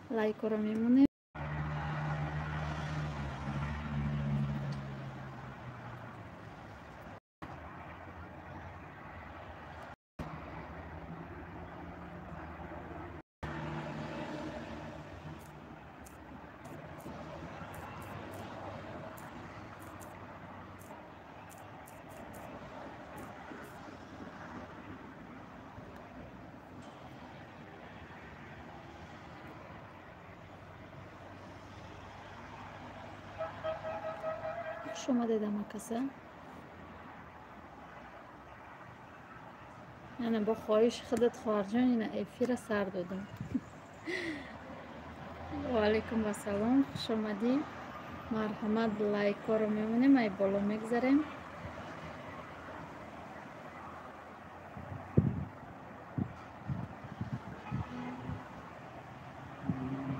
Лайкоро мемонем. Хуш омадед ҳамакаса. Яъне бо хоҳиши худат, хоҳарҷон, ина эфира сар додам. Ва алайкум вассалом, хуш омадӣ. Марҳамат, лайкҳоро мемонем, ай боло мегзарем.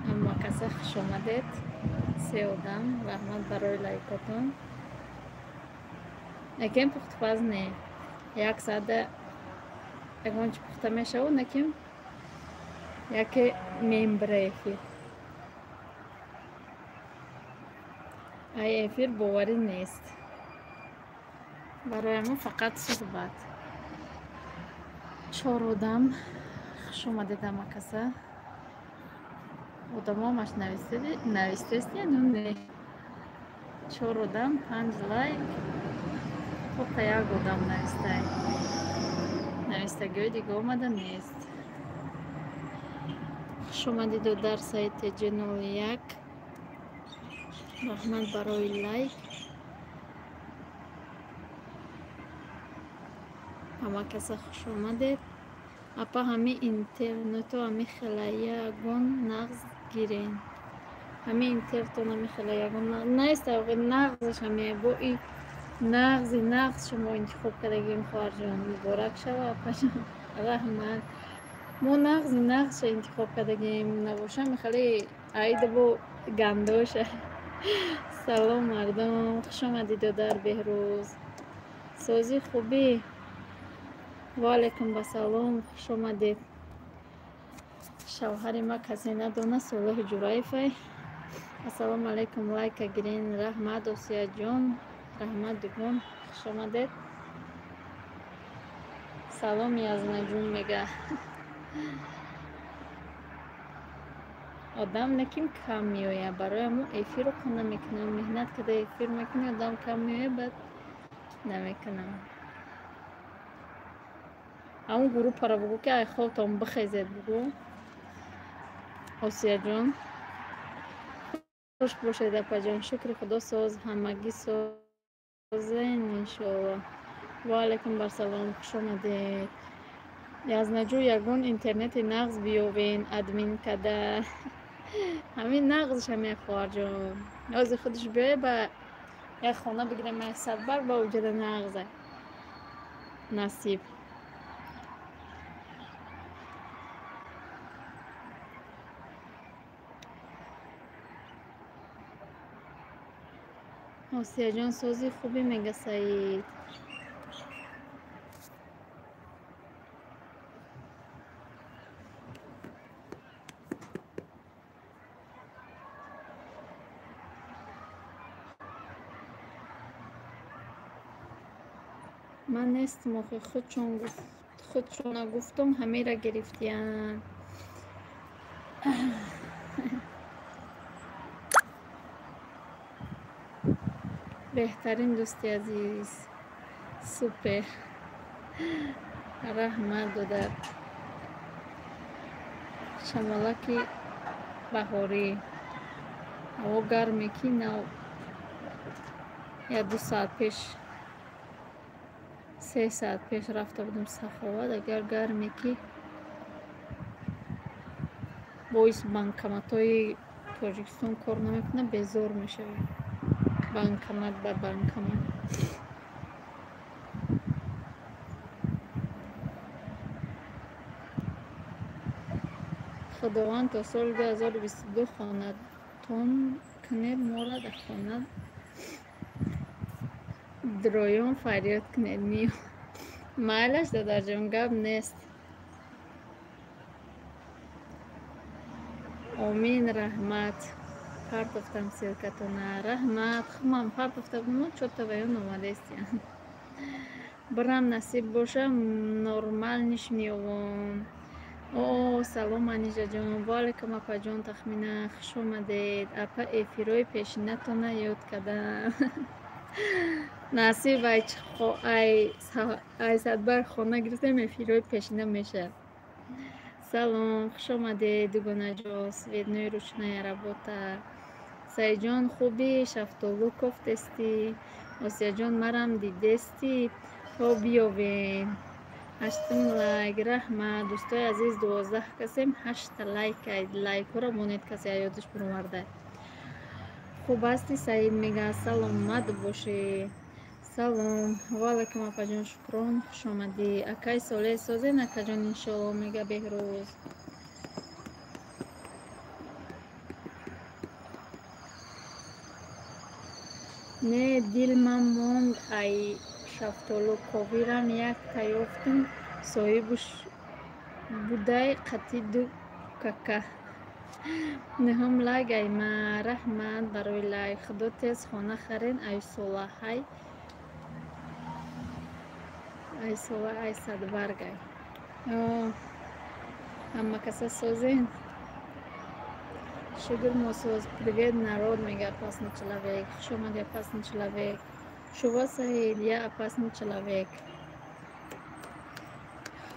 Ҳамакаса хуш омадед. Се одам, раҳмат барои лайкотон. Некем пухтупаз не. Як соата ягон чи пухта мешавад, некем яке мембра эфир. Ай эфир боварӣ нест. Барои мо фақат суҳбат. Чор одам, хуш омадед ҳамакаса. Одамоамаш навистести ну не. Чор одам, панҷ лайк. Тоқа як одам навистай. Навистагиҳои дига омада нест. Хуш омадед дар сайти J01. Раҳмат барои лайк. Ҳама каса хуш омадед. Апа, ҳами интернето ҳами хела ягон нағз гирен. Ҳами интернетон ҳами хела ягон нест, нағзаш ҳами бо и нағзи нағз шумо интихоб кардагим, хоҳарҷон. Муборак шава, апаҷон. Раҳмат. Мо нағзи нағзша интихоб кардагим, набоша мехали аида бо гандоша. Салом, мардум, хуш омадед, додар Беҳрӯз. Созӣ, хубӣ? Ва алайкум вассалом, хуш омадед. Шавҳари ма касе надона, Солиҳ Ҷураевай. Ассалому алайкум, лайка гирен. Раҳмат, Осияҷон. Раҳмат, дугон, хуш омадед. Салом, Язнаҷун мега. Одам неким кам меояд. Барои мо эфирро хона мекунам. Меҳнат карда эфир мекунӣ, одам кам меояд, баъд намекунам. Ҳамун группаро бугӯ, ки ай хобтон бихезед, бугӯ. Осияҷон. Хуш бошед, апаҷон. Шукри Худо, соз, ҳамагӣ созен, иншоалло. Ва алайкум барсалом, хуш омадед. Язнаҷӯ, ягон интернети нағз биёвен, админ када. Ҳамин нағзш ҳамин, хоҳарҷон. Ҳозир худаш биёя, ба як хона бигирем, як садбар ба уҷада нағза. Насиб. Осияҷон, сози, хубӣ, мега Саид. Ман нестам охи, худшона гуфтум, ҳамира гирифтиянд. Беҳтарин дӯсти азиз. Супер. Раҳмат, додар. Шамолаки баҳорӣ. Ҳаво гарме, ки нав як ду соат пеш, 3 соат пеш рафта будем Саховат. Агар гарме, ки боис банкоматҳои Тоҷикистон кор намекунад, безор мешавӣ. Банкомат ба банкомат. Худованд то соли 2022 хонатон кунед, моро дар хона дроён фарёд кунед, миё. Майлаш, додарҷон, гап нест. Омин, раҳмат. Партофтам ссылка тона. Раҳмат. Хумам партофта будам, чё-то ваён омадестиян. Бирам, насиб боша, нормальный ш меёвам. О, салом, Манижаҷон. Ваалайкум, апаҷон Тахмина, хуш омадед. Апа, эфирҳои пешинатона ёд кардам. Насиб, ай садбар хона гирифтем, эфирҳои пешина мешавад. Салом, хуш омадед, дугонаҷон. Светной, ручная работа. Саидҷон, хубӣ? Шафтолу кофтестӣ? Осияҷон, марам дидестӣ? То биёвем. Ҳаштум лайк. Раҳмат, дӯстои азиз, 12 касем, ҳашта лайк. Лайкҳоро монед, касе ёдаш бароварда. Хуб ҳастӣ, Саид мега, саломат бошӣ. Салом, ваалайкум, апаҷон Шукрон, хуш омадӣ. Акай Солеҳ, созен, акаҷон, иншоалло, мега Беҳрӯз. Не, дилмам монд, ай шафтолу ковирам якта ёфтум, соҳибуш будай қати ду кака. Нӯҳум лайк ай ма. Раҳмат барои лайк. Худо тез хона харен, ай солаҳай, ай сола, ай садбаргай. Ҳама каса созен? Шукр, мо соз. Привет, народ, мега опасный человек. Хуш омади, опасный человек. Шумо, Саид, я опасный человек.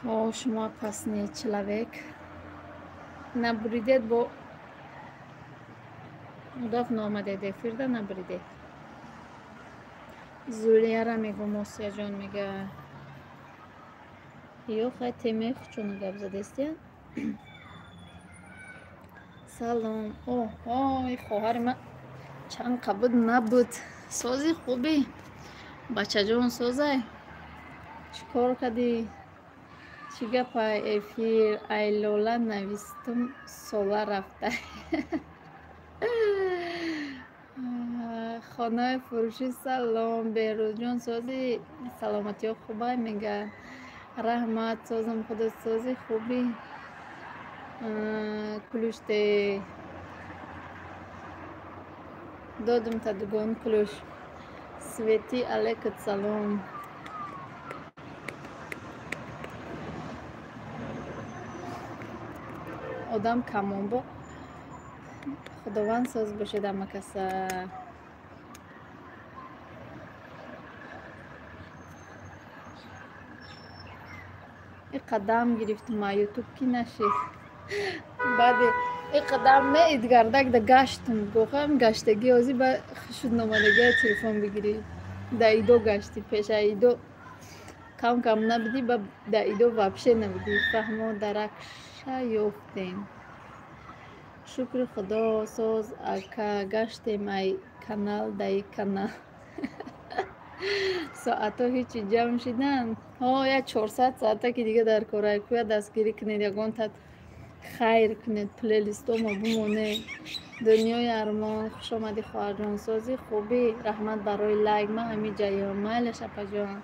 О, шумо опасный человек. Набуридед бо удав наомадед эфирда, набуридед. Зулияра мегум, Осияҷон мега. Ё хай, темаи хучона гап задестия. Салом. Оҳой, хоҳари ман чанд қабуд набуд. Сози, хубӣ? Бачаҷон, созай? Чӣ кор кардӣ? Чӣ гапай эфир? Ай Лола навистум, сола рафта. Хонаи фурӯшӣ, салом. Беҳрӯзҷон, сози, саломатиҳо хубай, мега. Раҳмат, созам, худо сози, хубӣ? Ключ те додум та дугон ключ. Свети, алейкум салом. Одам камон бо. Худованд соз бошед ҳама каса. И қадам гирифтум а Ютуб ки нашид. Баъде и қадам меидгардак да гаштум, гохам гаштагӣ ҳозир ба шуд номадагия телефон бигирӣ. Да идо гашти, пеша идо кам кам набудӣ, ба да идо вообще набудӣ. Фаҳмо, даракша ёфтем. Шукри Худо, соз, ака, гаштем ай канал даи канал. Соатҳо ҳечи ҷамъ шидан. Ҳо, як 400 соата ки дига дар корай кӯя дастгирӣ кунед, ягон та хайр кунед, плейлистомо бимонед. Дунёи армон, хуш омадӣ, хоҳарҷон, созӣ, хубӣ? Раҳмат барои лайк. Ман ҳамин ҷаём. Майлаш, апаҷон.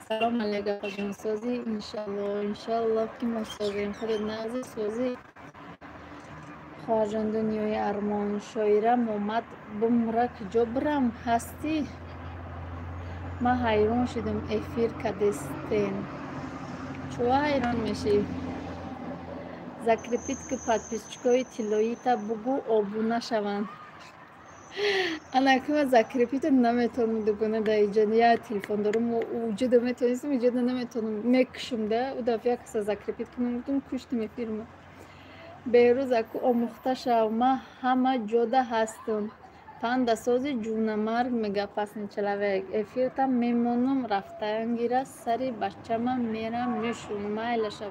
Салом алейк, апаҷон, созӣ? Иншалло, иншалло ки мо созем. Худат нағзи, созӣ? Хоҳарҷон Дунёи армон, шоира момад бумра, куҷо бирам, ҳастӣ? Ман ҳайрон шудам, эфир кадестен. Чӯ ҳайрон мешӣ? Закрепить ки подписчик ои тиллоита бугӯ, обуна шаванд. Ана ки ман закрепить а наметавонам, дугона, дар иҷо я телефон дорам, уҷода метавонистам, иҷода наметавонам, мекушам да. У дафъа як каса закрепить кунам гуфтам, куштим эфирма. Беҳрӯз аку, омӯхта шав, ман ҳама ҷода ҳастам. Пандасози ҷунамарг, мега опасный человек. Эфирта мемонам, рафтан гира, сари бачамам мерам, мешум. Майлаша,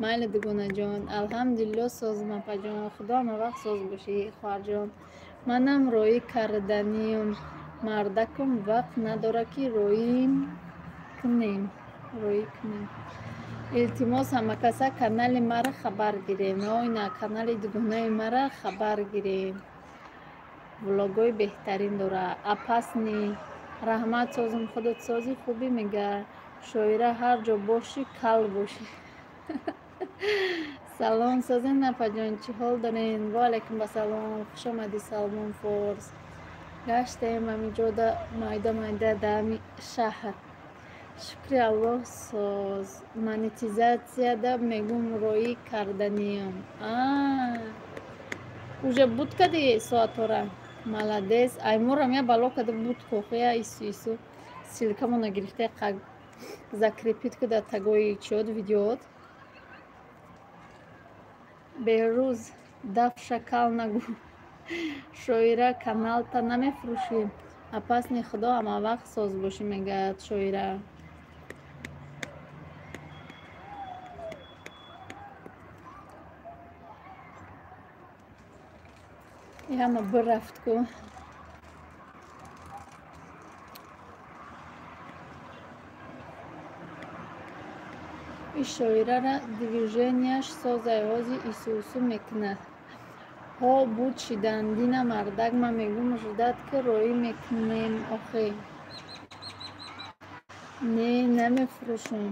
майли, дугонаҷон. Алҳамдулилло, созм, апаҷон. Худо ҳама вақт соз бошӣ, хоҳарҷон. Манам роӣ карданиюм, мардакум вақт надорад ки роим кунем, роӣ кунем. Илтимос, ҳамакаса канали мара хабар гирем. Ой, на, канали дугонаи мара хабар гирем. Влогҳои беҳтарин дора. Опасный, раҳмат, созм, худат созӣ, хубӣ, мега. Шоира, ҳар ҷо бошӣ, кал бошӣ. Салом созен апаҷон, чӣ ҳол дорен? Ва алайкум ассалом. Хуш омадӣ, Салмон Форс. Гаштем ҳаминҷода майда майда дар ҳами шаҳр. Шукри Аллоҳ соз. Монетизатсияда мегум роӣ карданиям. Уже буд кади соатора? Молодец. Айморам я бало када буд кохия ису ису. Ссылкамона гирифта закрепить куда тагои чиёд видеоот. Беҳрӯз дафша кал нагӯ. Шоира каналта намефурӯшӣ? Апасни худо ҳамавақт соз бошӣ, мегӯяд Шоира. Ҳама бирафт ку. И шоирара движенияш созай ҳози ису-усу мекунад. Ҳо буд шидан дина мардак ман мегум ждать ки роӣ мекунем охи. Не, намефурӯшам.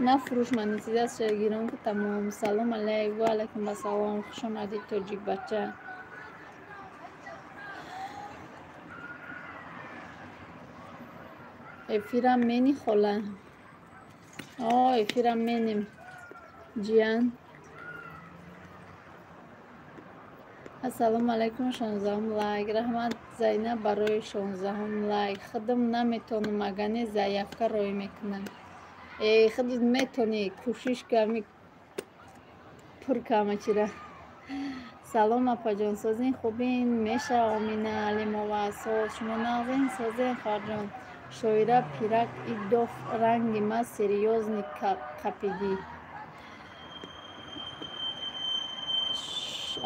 Нафурӯш, монетизатсия гирон ки тамом. Салом алайк, ва алайкум ассалом. Хуш омадӣ, тоҷикбача. Эфирам мени хола? О, эфирам менем. Ҷиян. Ассалому алайкум, 16-ум лайк. Раҳмат, Зайнаб, барои 16-ум лайк. Худам наметонам, агане заявка роӣ мекунам. Э, худат метонӣ, кӯшиш ками пур кама чира. Салом апаҷон, созин хубин? Меша Омина Алимова соз. Шумо нағзин, созен хоҳарҷон. Шоира пирак идоф ранги ма серьёзный қапидӣ.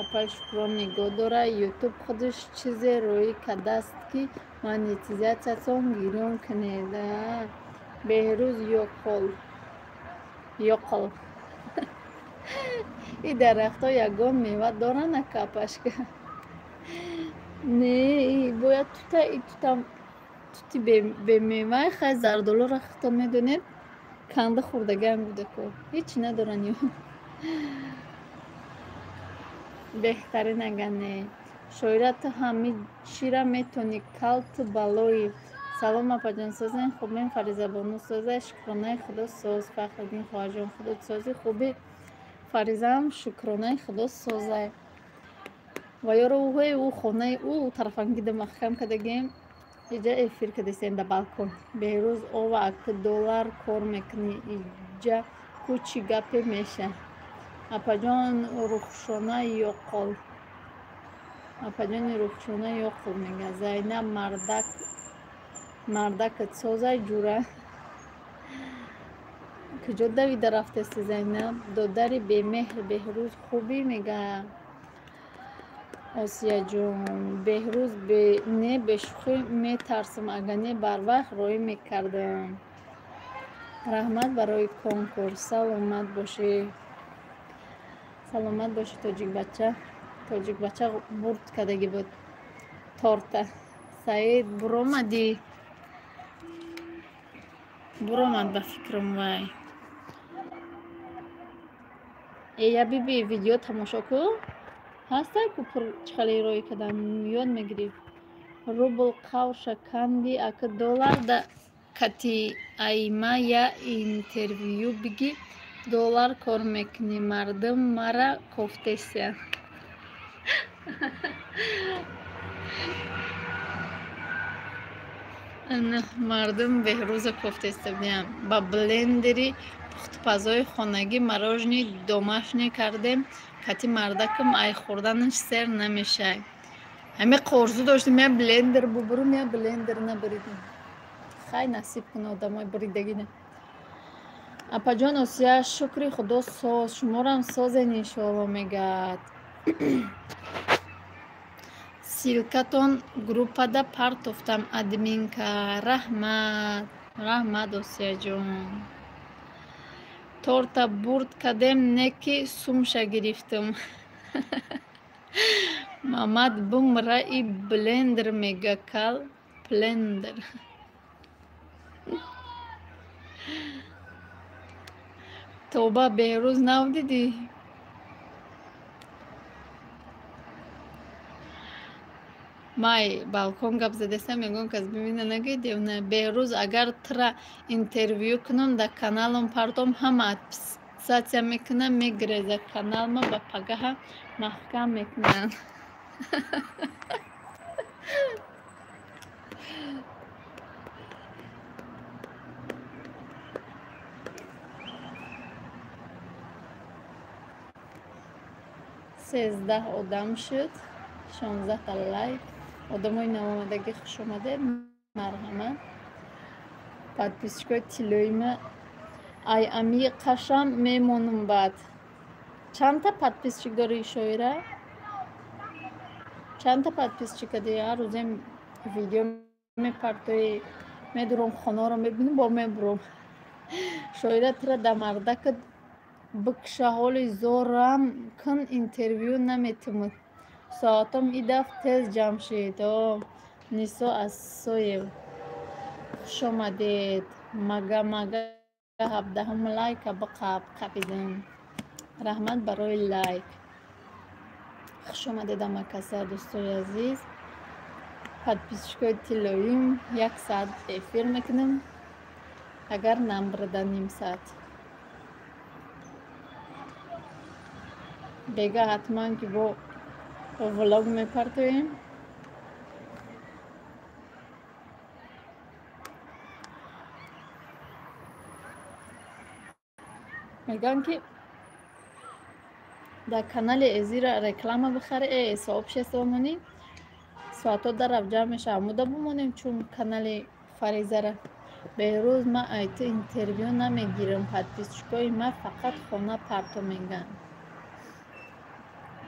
Апай Шукрон нигоҳ дора. Ютуб худаш чизе роӣ кадаст ки монетизатсиятон гирён кунед. Беҳрӯз ёқол. Ёқол. И дарахтҳо ягон мева доранд ака апашка? Не, бояд тута и тута тути бемева хай зардолуро худтон медонед, канда хӯрдагиам будако. Ҳечи надоранд ё. Беҳтарин агане. Шоира ту ҳами чира метонӣ кал ту балои. Салом апаҷон, созен хубен? Фаризабону созай, шукронаи худо соз. Фахриддин хоҳарҷон, худот сози хуби? Фаризаам шукронаи худо созай. Ва ёро ӯҳои ӯ хонаи ӯ тарафангида маҳкам кардагем. Иҷа эфир кардастем дар балкон. Беҳрӯз ова аки доллар кор мекунӣ, иҷа ку чӣ гапе меша? Апаҷон Рухшона ёқол. Апаҷони Рухшона ёқол мега. Зайнаб мардак мардакат созай ҷура. Куҷо давида рафтасти Зайнаб? Додари бемеҳр Беҳрӯз хубӣ мега. Осияҷон, Беҳрӯз не бешӯхӣ метарсам, агар не барвақт роӣ мекардам. Раҳмат барои конкурс. Саломат бошӣ. Саломат бошӣ, тоҷикбача. Тоҷикбача бурд кардагӣ буд торта. Саид буромадӣ? Буромад ба фикрам вай. Э, я биби видео тамошо ку? Ҳастай ку пур чӣ роӣ кардам, ёд мегирӣ. Рубл қавша канди ака доллар да кати айма я интервю биги доллар кор мекунӣ, мардум мара кофтесия. Мардум Беҳрӯза кофтеста будиям. Ба блендери пухтупазои хонагӣ мороженое домашний кардем, кати мардакам ай хӯрданаш сер намешай. Ҳами орзу доштем я блендер бубурум, я блендер набуридем. Хай насиб кун одамои буридагина. Апаҷон Осия, шукри худо соз, шуморам созен иншоалло мегӯяд. Ссылкатон группада партофтам админка. Раҳмат, раҳмат Осияҷон. Торта бурд кардем, не ки сумша гирифтам. Мамад бумра и блендер мега кал плендер. Тоба, Беҳрӯз нав дидӣ? Май балкон гап задестам, ягон кас бибина, нагӯй девона. Беҳрӯз, агар тра интервю кунам, дар каналам партом, ҳама отписаться мекунам, мегиреза каналма, ба пагаҳа маҳкам мекунанд. 13 одам шуд, 16та лайк. Одамои навомадагӣ, хушомадед, марҳамат. Подписчикои тиллоима, ай ами қашам мемонам. Баъд чандта подписчик дорӣ, Шоира? Чандта подписчика дорӣ? Ҳар рӯзем видео мепартоӣ, медурам, хонаро мебинам, бо мебурам. Шоира, тира да мардакат бикша, ҳоли зорам кун, интервю наметимад. Соатом и даф тез ҷамъ шид. О, Нисо Асоев, хушомадед. Мага мага 17-ум лайка биқаб қапидем. Раҳмат барои лайк. Хушомадед ҳамакаса, дӯстои азиз, подписчикои тиллоим. Як соат эфир мекунем, агар намбурда ним соат. Бега ҳатман ки бо влог мепартоем. Мегӯям, ки дар канали эзира реклама бихаре, сообщество монӣ, соатҳо дарав ҷамъ мешава, амуда бимонем, чун канали Фаризара. Беҳрӯз, ман ай ту интервю намегирам, подписчикои ман фақат хона парто мегӯянд.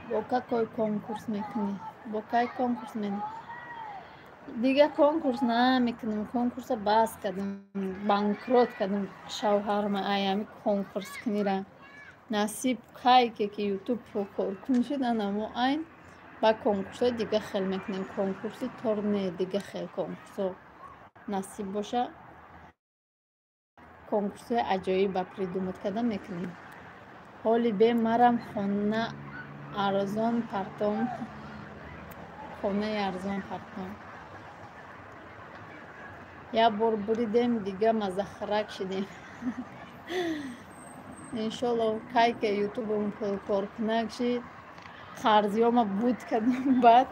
Бо какой конкурс мекунӣ? Бо кай конкурс менӣ? Дига конкурс намекунам, конкурса бас кардам, банкрот кардам шавҳарма ай ҳами конкурс кунира. Насиб кай ки Ютуб коркун шуд, анамо айн ба конкурсҳои дига хел мекунем, конкурси тор не, дига хел конкурсҳо насиб боша, конкурсҳои аҷоиб ба придумать карда мекунем. Ҳоли бе марам хона арзон партом, хонаи арзон партом. Як бор буридем, дига мазахарак шидем. Иншолло, кай ки Ютубам пулкоркунак шид, қарзиёма буд кардем, баъд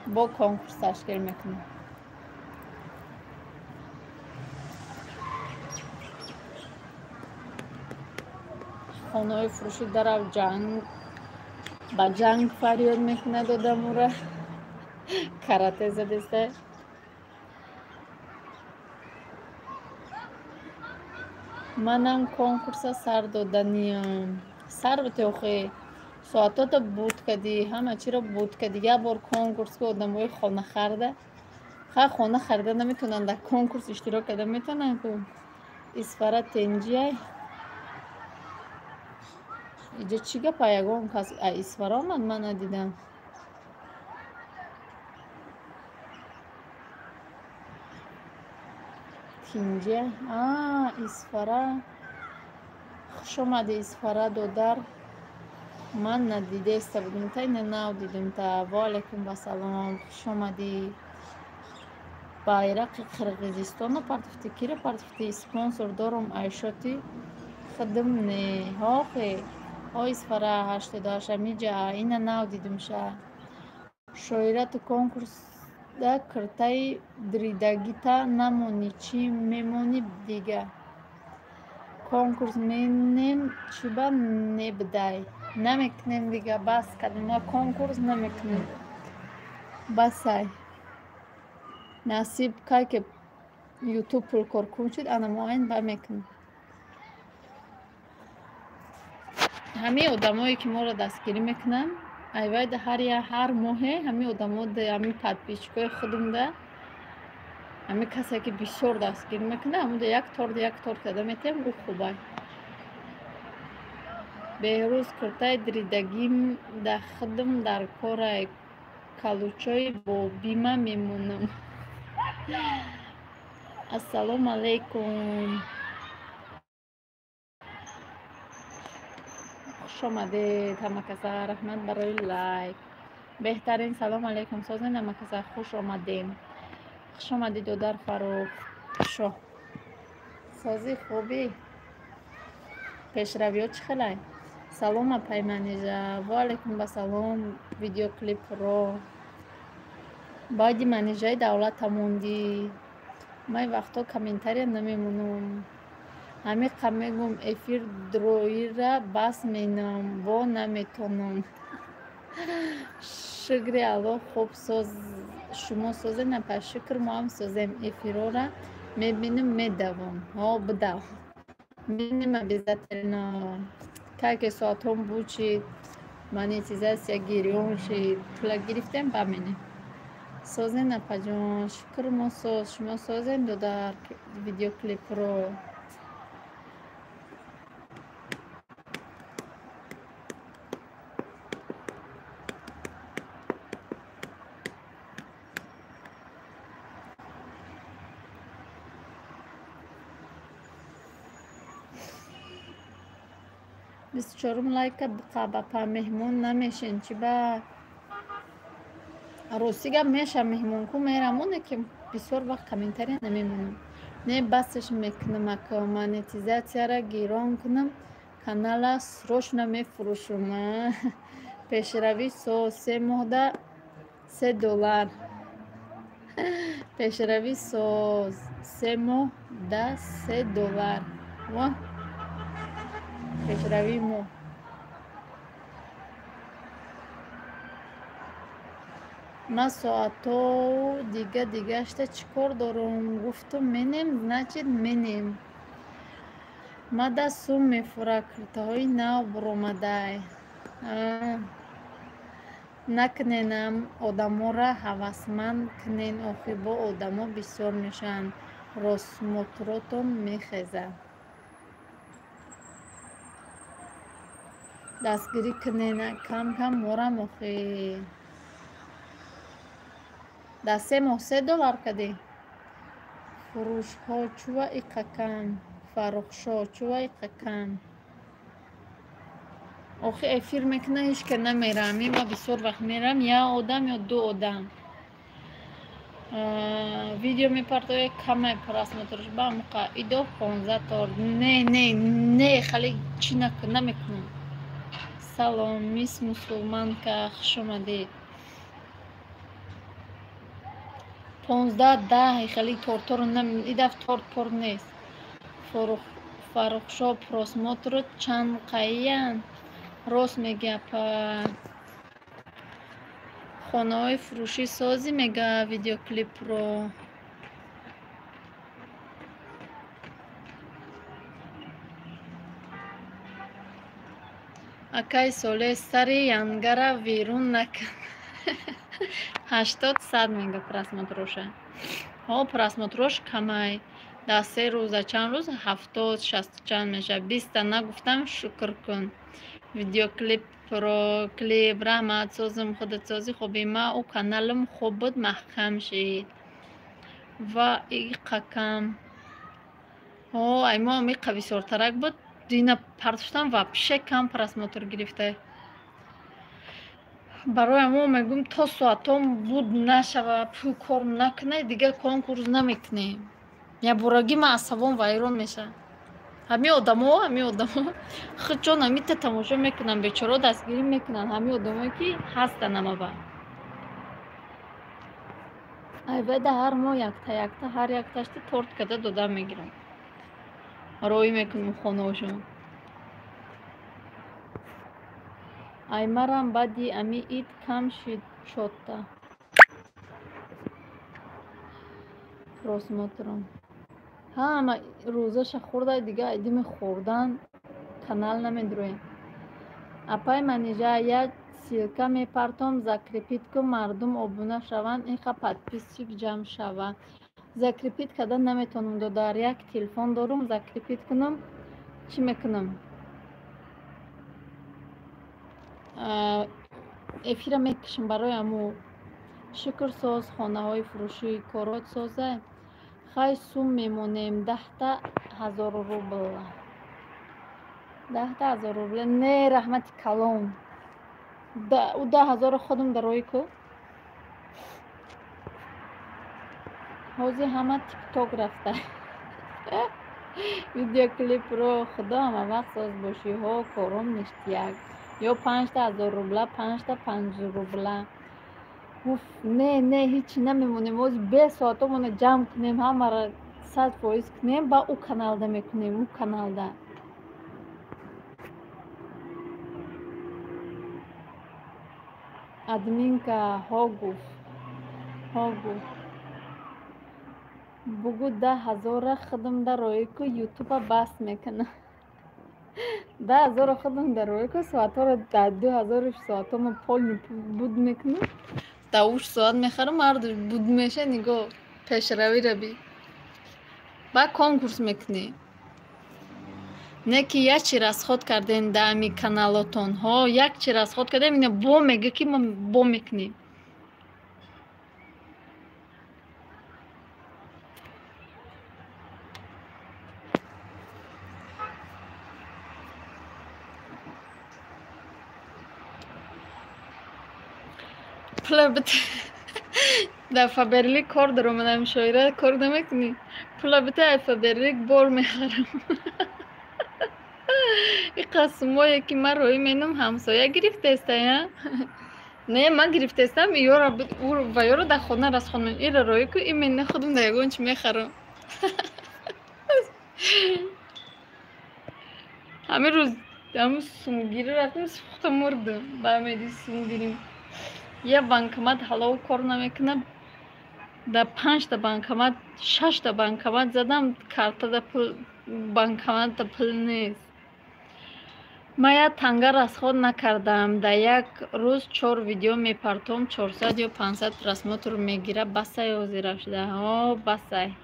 бо конкурс ташкил мекунем. Хонаҳои фурӯшӣ дарав ҷанг ба ҷанг фарёд мекунад одамура, карате задеста. Манам конкурса сар доданиям. Сар бите охи, соатото буд кардӣ, ҳама чиро буд кардӣ. Як бор конкурс ки одамои хона харида, ха, хона харида наметавонанд, дар конкурс иштирок карда метавонанд ку. Исфара тенҷиай? Иҷа чӣ гапа? Ягон кас Исфара омад, ман надидам. Тинҷа, а, Исфара, хушомадӣ, Исфара додар. Ман надидаиста будам, та ина нав дидам та. Ваалайкум вассалом, хушомадӣ. Байрақи Қирғизистоно партофтӣ? Киро партофтӣ? Спонсор дорум, айшоти худм не. Ҳохе, о, Исфара 88 амиҷа, ина нав дидумша. Шоира, ту конкурсда киртаи дридагита намонӣ, чӣ мемонӣ дига? Конкурс менем, чиба небдай? Намекунем дига, бас кардем, ма конкурс намекунем, басай. Насиб кай ки Ютуб пулкоркун шуд, ана муайян ба мекунем. Ҳамаи одамое ки моро дастгирӣ мекунанд, айвайда ҳар я ҳар моҳе ҳамаи одамо, ҳамин подписчикои худумда, ҳамин касе ки бисёр дастгирӣ мекунад, ҳамуда як торт, як торт карда метиҳам, ӯ хубай. Беҳрӯз, куртаи дридагим да худм дар корай, калучои бобима мемонам. Ассалому алайкум. Хуш омадед ҳама каса, раҳмат барои лайк. Беҳтарин. Салом алейкум, созен ҳама каса, хуш омадем. Хуш омадӣ, додар Фаррухшоҳ. Созӣ, хубӣ? Пешравиҳо чӣ хелай? Салом, апай Манижа. Ва алейкум басалом. Видеоклипро баъди Манижаи давлата мондӣ. Ман ин вақтҳо комментария намемонам. Ҳамиқа мегӯм, эфир дроира бас менам, во наметонам. Шукри Аллоҳ, хуб соз, шумо созен, апа? Шукр, мо ҳам созем. Эфирора мебинем, медавом. Ҳо, бидав. Мебинем обязательно. Как соатҳом бучид, монетизация гирён шид, пула гирифтем, ба менем. Созен, апаҷон? Шукр, мо соз. Шумо созем, додар видеоклипро? 24-ум лайка биқаб, апа. Меҳмон намешен, чӣ ба? Рости гап, мешам меҳмон ку, мерам, оне ки бисёр вақт комментария намемонам. Не, басаш мекунам, ака монетизатсияра гирон кунам, канала срочно мефурӯшум. Пешравӣ соз, 3 моҳда $3. Пешравӣ соз, 3 моҳ да $3. Во пешравии мо. Ман соатҳоу дига дигашта чӣ кор дорум? Гуфтум менем, значит менем. Мада сум мефура, киртаҳои нав буромадай. Накуненам, одаморо ҳавасманд кунен, охи бо одамо бисёр мешаванд, просмотротон мехезад. Дастгирӣ кунен кам кам морам охи. Дар 3 моҳ $3 кардӣ? Фурӯшҳо чува иқа кам? Фаррухшоҳ, чува иқа кам? Охи эфир мекунад, ҳеҷ ка намерам. Ма бисёр вақт мерам, як одам ё ду одам. Видео мепартояд, камай просмотрш ба амуқа идо 15 торт. Не, не, не, хеле чӣ намекунам. Салом, мисс мусулманка, хуш омадед. 15, 10 хеле торторо идаф торт пор нест. Фаррухшоҳ, просмотрот чанд қаянд? Рост мегӯ, апа. Хонаҳои фурӯшӣ созӣ, мега видеоклипро. Акаи Солеҳ, сари янгара берун накун. 80, 100 мега просмотроша. Ҳо, просмотрош камай. Дар 3 рӯза чанд рӯз 70, шасту чанд мешавад. 20-та нагуфтам, шукр кун. Видеоклип про клип, раҳмат, созим, худат созӣ, хубӣ? Ма ӯ каналам хуб буд, маҳкам шид. Ва иқа кам. Ҳо, ай мо иқа бисёртарак буд, дина партофтам, вообще кам просмотр гирифта. Барои ҳамо мегӯм, то соатом буд нашава, пул кор накунай, дигар конкурс намекунем. Якборагӣ ман асабом вайрон мешавад. Ҳамин одамо худшон ҳамита тамошо мекунанд, бечорао дастгирӣ мекунанд, ҳамин одамое ки ҳастанд амаба. Айбайда ҳар моҳ якта якта ҳар якташта торт карда дода мегирам. Роӣ мекунам хонаошон. Аймарам баъди ами ид кам шид чотта. Просмотром. Ҳама рӯзаша хӯрда, дига айдими хӯрдан канал намедуроем. Апай Манижа, як ссылка мепартом, закрепить кун, мардум обуна шаванд, инқа подписчик ҷамъ шава. Закрепить кардан наметавонам, додар, як телефон дорум, закрепить кунам, чӣ мекунам? Эфира мекушам барои ҳамо. Шукр, соз, хонаҳои фурӯшӣ корот созай? Хай, сум мемонем, 10-та ҳазор рубл. 10 000 рубля. Не, раҳмати калон. Ӯ 10 000-ро худам дарои ку. Ҳозир ҳама тикток рафта. Видеоклипро худо ҳама вақт соз бошӣ. Ҳо, кором ништяк. Ё 5000 рубля, 5та 5 рубля. Уф, не, не, ҳичи намемонем. Ҳозир бе соатомона ҷамъ кунем, ҳамаро 100% кунем, ба ӯ каналда мекунем, ӯ каналда. Админка ҳо гуфт. Ҳо гуфт. Бугӯ 10 000-ра худам дарои ку, ютуба баст мекунам. 10 000-ро худам дарои ку, соатҳоро дар 2000 соатҳома полный буд мекунам. Дар уш соат мехарам, ҳарду буд меша, нигоҳ пешравиро би. Баъд конкурс мекунӣ. Не ки як чи расход кардем дар ами каналотон. Ҳо, як чи расход кардем, ина бо мега ки мо бо мекунем. Пула бите дар Фаберлик кор даромадам, шоира кор намекунӣ? Пула бите ай Фаберлик бор мехарам. Иқа сумое ки ман роӣ менам, ҳамсоя гирифтестая? Не, ман гирифтестам, ёра ва ёро дар хона расхонам. Ира роӣ ку, именно худам дар ягон чи мехарам. Ҳамин рӯз ҳамун сумгирӣ рафтем, сӯхта мурдам. Ба умеди сумгирӣ. Я банкомат ҳалов кор намекунад. Дар 5та банкомат, 6та банкомат задам, картада пул, банкоматда пул нест. Ман як танга расход накардаам. Дар як рӯз 4 видео мепартом, 400 ё 500 просмотр мегира. Басай ҳозира шуда. Ҳо, басай.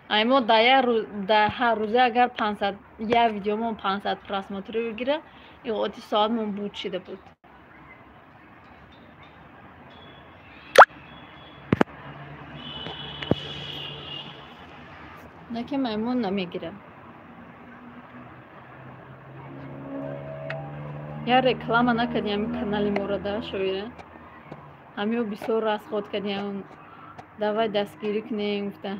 Ай мо дар як рӯз, дар ҳар рӯзе агар 500 як видеомон 500 просмотр бигира, иғоти соатмон буд шида буд. Наки маймун намегирам. Я реклама накардем ҳамин канали моро да, шоира. Ҳамио бисёр расход кардем. Давай дастгирӣ кунем, гуфта.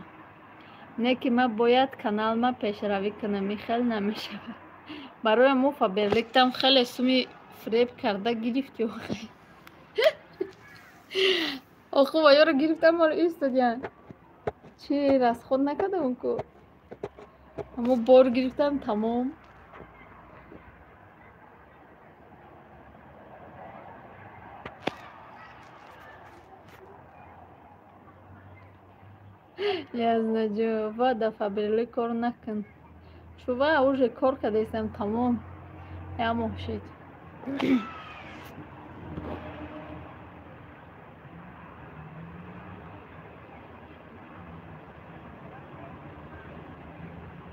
Не ки ман бояд каналма пешравӣ кунам, ин хел намешавад. Барои мо Фаберликтам хеле суми фиреб карда гирифти охе. Оху ва ёро гирифтам, моро истодиян. Чи расход накардам ку? Аммо бор гирифтам, тамом. Язнаҷо, ва дар Фаберлик кор накун. Чува уже кор кардаистам, тамом. Як моҳ шид.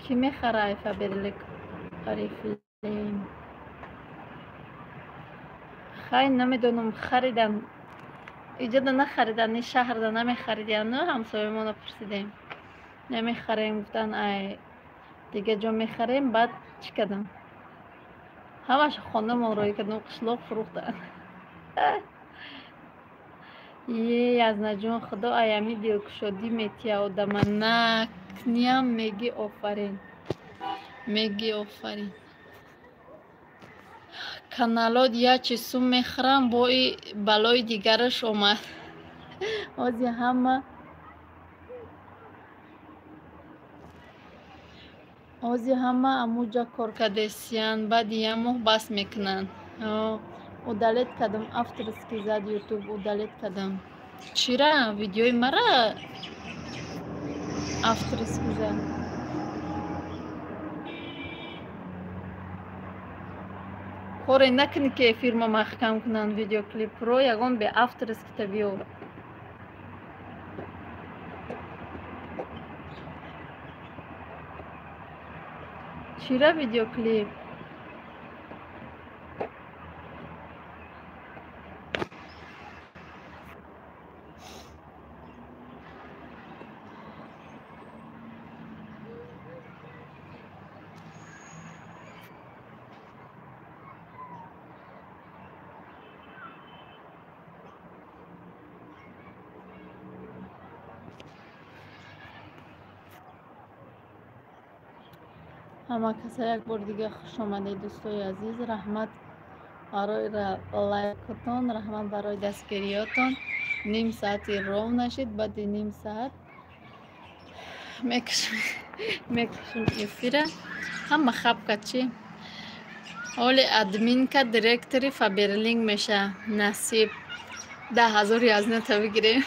Кӣ мехара ай Фаберлик Орифлейм? Хай намедонам, харидан. Иҷода нахаридан, ин шаҳрда намехаридиян, ҳамсоямонро пурсидем. Намехарем, гуфтан, ай дигар ҷо мехарем, баъд чӣ кардам? Ҳамааш хонамон роӣ кардам, қишлоқ фурӯхтан. Е, Язнаҷон, худо аями дилкушодӣ метия одама. Накниям меги офарин. Меги офарин. Каналот як чи сум мехӯрам, бои балои дигараш омад. Ҳозир ҳама ҳозир ҳама амуҷа кор кардесиян, баъди як моҳ бас мекунанд. Удалить кардам, авторский зад ютуб, удалить кардам. Чира? Видеои мара авторский зад. Коре накунӣ ки эфирма маҳкам кунанд видеоклипро, ягон бе авторский та биёр. Чира видеоклип? Ҳама каса як бор дига хуш омадед, дӯстои азиз. Раҳмат барои лайкотон, раҳмат барои дастгириётон. Ним саати ров нашид, баъди ним саат мекушем эфира. Ҳама хабка чӣ? Оли админка директори Фаберлинг меша. Насиб 10 000 язната бигирем.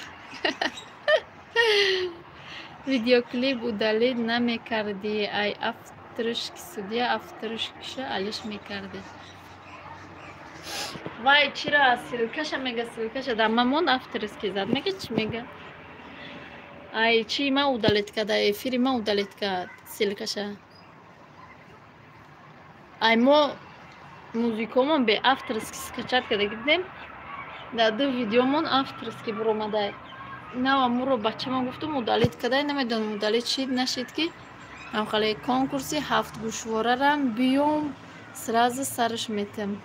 Видеоклип удалить намекардӣ, ай авторский студия авторскиша алиш мекардӣ. Вай чира ссылкаша мега, ссылкаша дар ма монд, авторский зад мега, чӣ мега? Ай чи ма удалить кард, ай эфири ма удалить кард ссылкаша. Ай мо музикомон бе авторский скачать карда гирдем, дар ду видеомон авторский буромадай. Нава муро бачама гуфтум удалить кардай, намедонам удалить шид нашид, ки ҳамхале конкурси ҳафт гӯшворарам биём сразу сараш метем.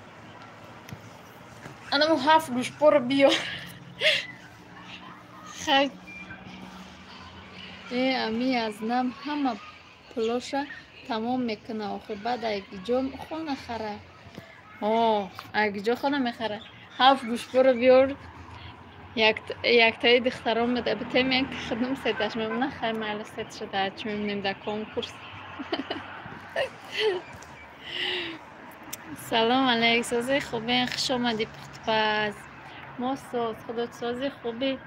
Анаму ҳафт гӯшпоро биёр. Хай э ами аз нам ҳама пулоша тамом мекуна, охир баъд айгиҷо хона хара? О, айгиҷо хона мехара? Ҳафт гӯшпоро биёр, яктаи духтарон меда битем, як худум сеташ мемона. Хай майла, сеташа дар чӣ мемонем, дар конкурс. Салом алейк, сози, хубен? Хуш омадӣ, пухтупаз. Мо соз, худотсози, хубӣ?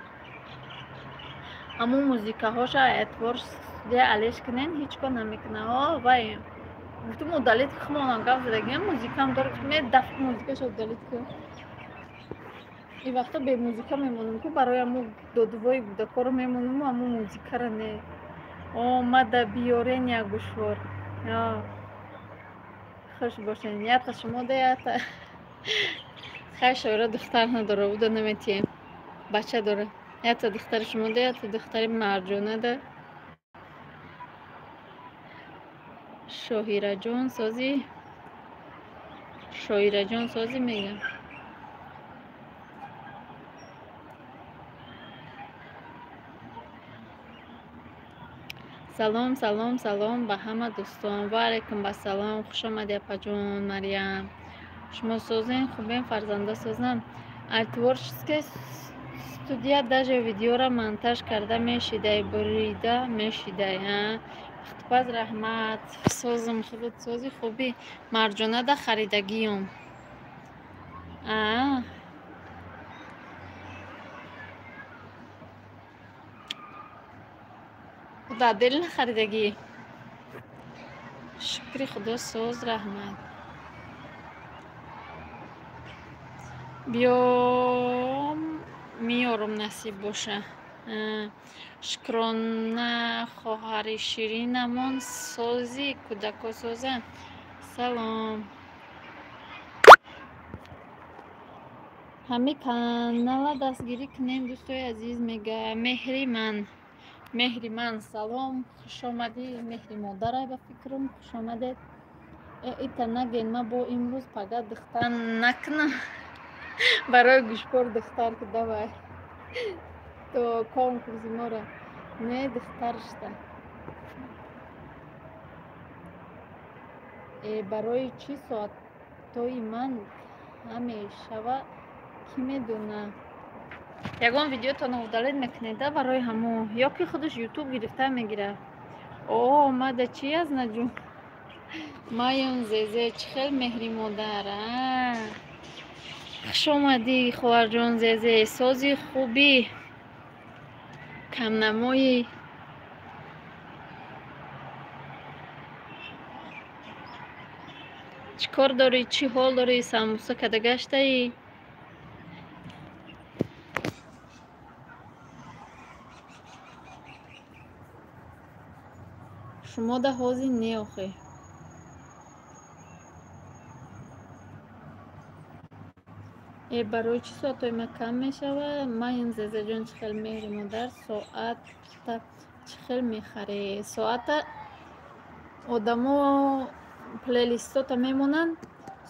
Ҳамун музикаҳоша эътибор студия алеш кунен, ҳеҷ кор намекуна. О вай гуфтум удалить, хумонам гап задагиам, музикам дор, гуфтум е даф музикаша удалить кун. Ин вақто бе музика мемонам ку, барои ҳамун додувои кӯдакоро мемонаму ҳамун музикара не. О мада биёрен як гӯшвор. Хуш бошен. Ята шумо да ята. Хай, шоира духтар надора, уда наметиҳем. Бача дора. Ята духтари шумо да, ята духтари Марҷона да. Шоҳираҷон созӣ, Шоираҷон созӣ мегам. Салом, салом, салом ба ҳама дӯстон. Ва алайкум ассалом. Хуш омадӣ, апаҷон Марьям. Шумо созен, хубен, фарзанда созам? Ай творческая студия даже видеора монтаж карда мешидай, бурида мешидай. Пухтупаз, раҳмат. Созам, худат сози, хубӣ? Марҷона да харидагиём. А дар дил нахаридагӣ? Шукри худо, соз, раҳмат. Биём, меёрам, насиб боша. Шукрона, хоҳари ширинамон, сози, кӯдако созанд? Салом. Ҳамин канала дастгирӣ кунем, дӯстои азиз, мега меҳри ман. Меҳри ман, салом, хуш омадӣ. Меҳри модарай ба фикрам, хуш омадед. Э ита наген, ма бо имрӯз пага духтар накунам. Барои гӯшпор духтар ки давай. То конкурси моро не духтар шуда. Э барои чӣ соатҳои ман ҳамешава, кӣ медона? Ягон видеотонро удалить мекунеда барои ҳамон ё ки худаш ютуб гирифта мегирад? О мада чӣ аз наҷум? Майон зезе, чӣ хел меҳри модар. А хуш омадӣ, хоҳарҷон Зезе, сози, хубӣ, камнамоӣ? Чӣ кор дорӣ, чӣ ҳол дорӣ, самбуса када гаштаӣ? Шумо да ҳозир не охе. Э барои чӣ соатҳои ман кам мешавад? Майин Зезаҷон, чӣ хел меҳри модар, соата чӣ хел мехарӣ? Соата одамо плейлистота мемонанд,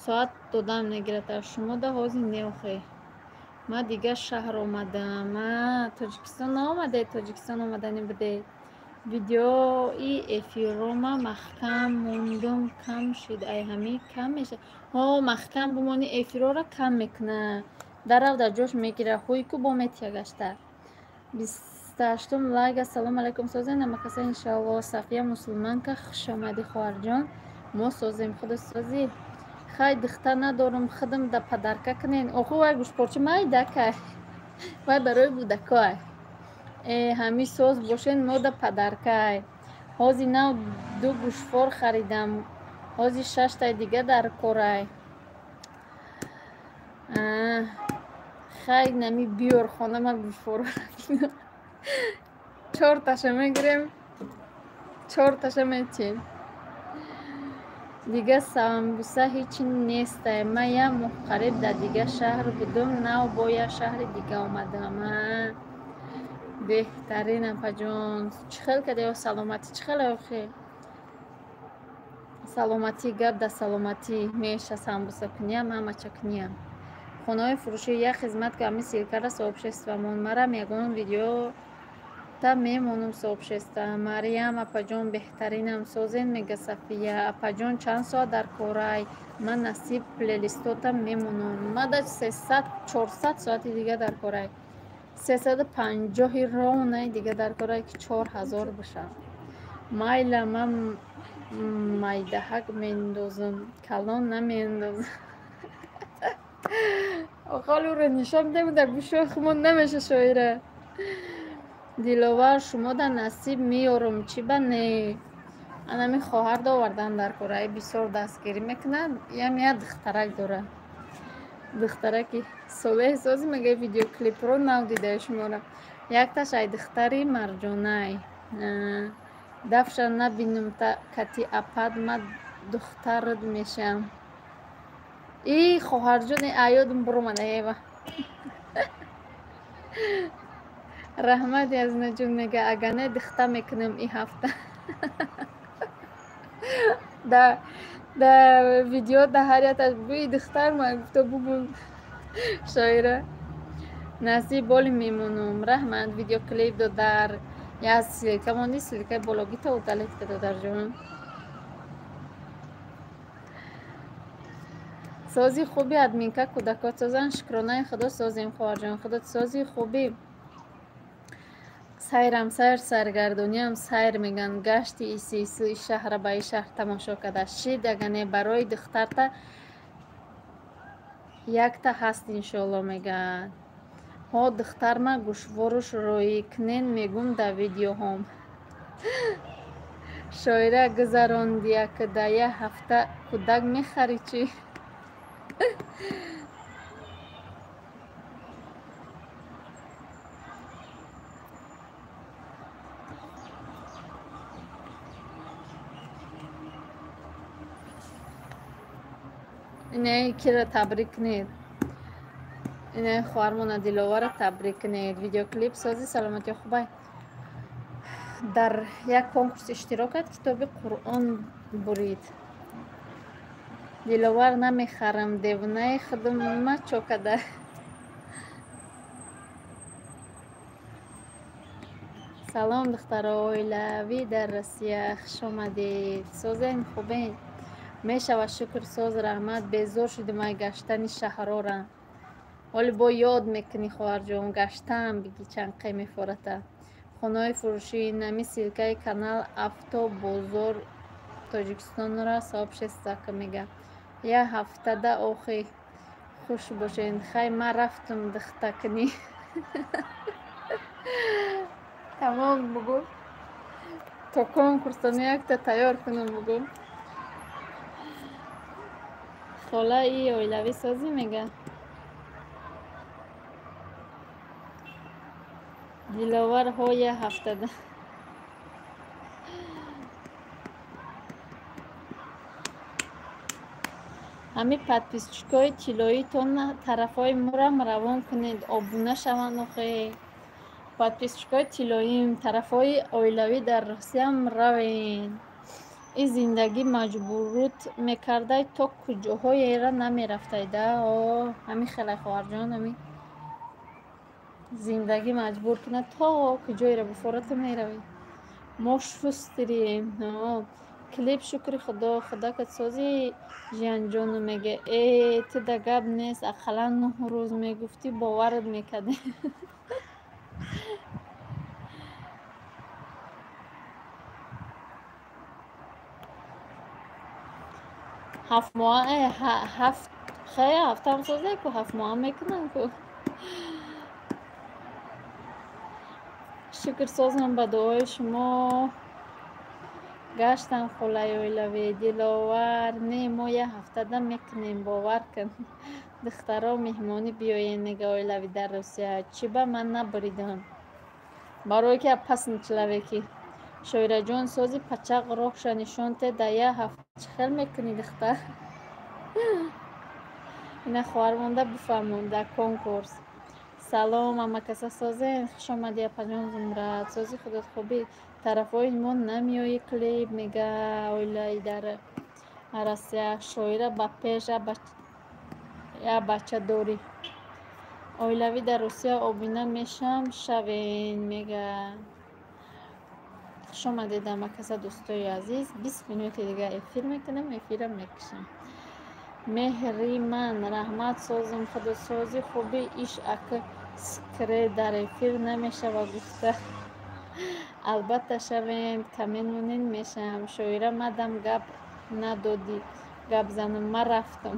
соат додам мегирад. Шумо да ҳозир не охе. Ман дигар шаҳр омадам. А Тоҷикистон наомадед, Тоҷикистон омаданӣ будед. Видеои эфиррома маҳкам мондум, кам шид. Ай ҳами кам меша. Ҳо, маҳкам бимонӣ, эфирора кам мекуна. Дарав дар ҷош мегира, ҳуй ку бо метия гашта. 28-ум лайк. Ассалому алайкум, созем намакаса иншоалло. Сафия мусулманка, хуш омадӣ, хоҳарҷон. Мо созем, худо созӣ. Хай, духта надорум, худам да падарка кунен. Оху вай гӯшпорча майдакай. Вай барои кӯдакой. Ҳами соз бошен, мо да падаркай. Ҳози нав ду гӯшвор харидам. Ҳози шаштай дига дар корай. Хай, нами биёр хона, ма гӯшворро чорташа мегирем, чорташа метиҳем. Дига самбуса ҳечи нестай. Ман як моҳ қариб дар дига шаҳр будум, нав бо як шаҳри дига омадам. Беҳтарин, апаҷон. Чӣ хел кардӣ? Саломатӣ чӣ хел охи? Саломатӣ, гап дар саломатӣ. Меша самбуса куниям, ҳамача куниям. Хонаҳои фурӯшӣ як хизмат ки ҳами ссылкара сообществомон. Марам ягон видео та мемонум сообщества. Мариям апаҷон, беҳтаринам, созен, мега Сафия. Апаҷон, чанд соат дар корай? Ман насиб плейлистота мемонам. Ма да 300 400 соати дига дар корай. 350 ровнаи дига дар корай, ки 4000 бошад. Майла, ман майдаҳак мендозам, калон намендозам. Охали ӯро нишон медиҳем, дар гӯшҳои худмон намеша шоира. Диловар, шумо да насиб меёрам, чӣ ба не? Анами хоҳар довардан дар кораи бисёр дастгирӣ мекунад. Ям як духтарак дорад. Духтараки солеҳ сози, мега видеоклипро нав дидаи шуморо. Якташ ай духтари Марҷонай. Дафша набинум та кати апад ма духтарат мешам. И хоҳарҷони аёдум буромада ева. Раҳмат, Язнаҷон, мега, ага не духта мекунам и ҳафта. Да видео да ҳар якташ буи духтар ма гуфта бубун шоира. Насиб боли мемонум. Раҳмат, видеоклип додар. Я ссылка монди, ссылкаи бологита удалить ка, додарҷон. Сози хуби, админка, кӯдакот созан? Шукронаи худо, созем, хоҳарҷон. Худо сози хуби. Сайрам сайр, саргардониам сайр, меган. Гашти иси ису и шаҳра ба и шаҳр тамошо карда. Шид, ага не барои духтарта якта ҳаст иншоалло, мегӯяд. Ҳо, духтарма гӯшворуш рӯӣ кунен, мегум дар видеоҳом. Шоира, гузарондия, ки дар як ҳафта кӯдак мехарӣ чӣ? Инаи киро табрик кунед? Инаи хоҳармона Диловара табрик кунед. Видеоклип сози, саломатӣ хубай. Дар як конкурс иштирок кард, китоби Қуръон бурид. Диловар, намехарам, девонаи худма чокада. Салом, духтаро, оилавӣ дар Россия, хуш омадед. Созем, хубем? Мешавад, шукр, соз, раҳмат. Безор шудим ай гаштани шаҳрора. Ҳоли бо ёд мекунӣ, хоҳарҷон, гаштаам биги чанд қе мефората. Хонаҳои фурӯшӣ, нами ссылкаи канал Авто бозор Тоҷикистонро сообщество ка, мега. Як ҳафтада охи хуш бошед. Хай, ман рафтум духтакунӣ. Тамом, бугӯ. То конкурсам якта тайёр кунам, бугӯ. Хола, и оилавӣ созӣ, мега. Диловар, ҳо, як ҳафтада. Ҳами подписчикои тиллоитон тарафҳои морам равон кунед, обуна шаванд охе. Подписчикои тиллоим, тарафҳои оилавӣ дар Русиям равен. Ин зиндагӣ маҷбурут мекардай, то куҷоҳоеро намерафтай да. О, ҳамин хелай, хоҳарҷон, ҳами зиндагӣ маҷбур кунад, то куҷоеро буфората меравӣ. Мо шустрем. Клип шукри худо, худакат сози Жиянҷону мега. Э, ту да гап нест, ақаллан 9 рӯз мегуфтӣ, боварат мекардем. Ҳафт моҳа, ҳафт хе ҳафтаам созе ку, 7 моҳа мекунам ку. Шукр созам ба дуои шумо. Гаштам холаи оилавӣ. Диловар, не, мо як ҳафтада мекунем, бовар кун. Духтаро меҳмонӣ биёен, мега оилавӣ дар Русия. Чӣ ба ман набуридам? Барое ки опасный человеки. Шоираҷон, сози пачақ роҳша нишон те, да як ҳафта чӣ хел мекунӣ, духтар? Ина хоҳар монда бифаҳмон дар конкурс. Салом, амакаса созен, хуш омадӣ апаҷон Зумрад. Сози худот хубӣ? Тарафҳои мо намеоӣ клип, мега оилаи дар Россия. Шоира ба пеш я бача дорӣ. Оилавӣ дар Русия обина мешам, шавен, мега. Хуш омадед амакаса дӯстои азиз. 20 минути дига эфир мекунем, эфирам мекушам. Меҳри ман, раҳмат созам, худосозӣ хубӣ, иш ака скре дар эфир намешава гуфта. Албатта шавем, камен монен мешам. Шоира мадам гап надодӣ, гап занам, ма рафтам.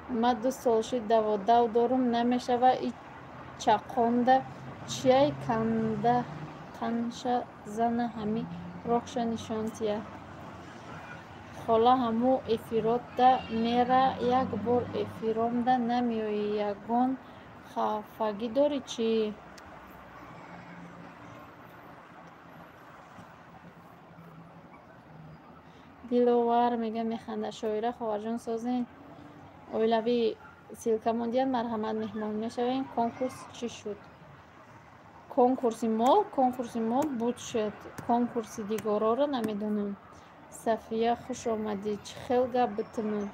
Ма 2 сол шуд даводав дорум, намешава и чақонда чияй канда қанша зана ҳами роҳша нишон тия. Хола ҳаму эфиротда мера, як бор эфиромда намеоӣ, ягон хафагӣ дорӣ чӣ? Диловар мега механда. Шоира хоҳарҷон созен. Оилавӣ ссылка мондиян, марҳамат меҳмон мешавем. Конкурс чӣ шуд? Конкурси мо буд шуд. Конкурси дигароро намедонам. Сафия, хуш омадӣ. Чӣ хел гап битумон?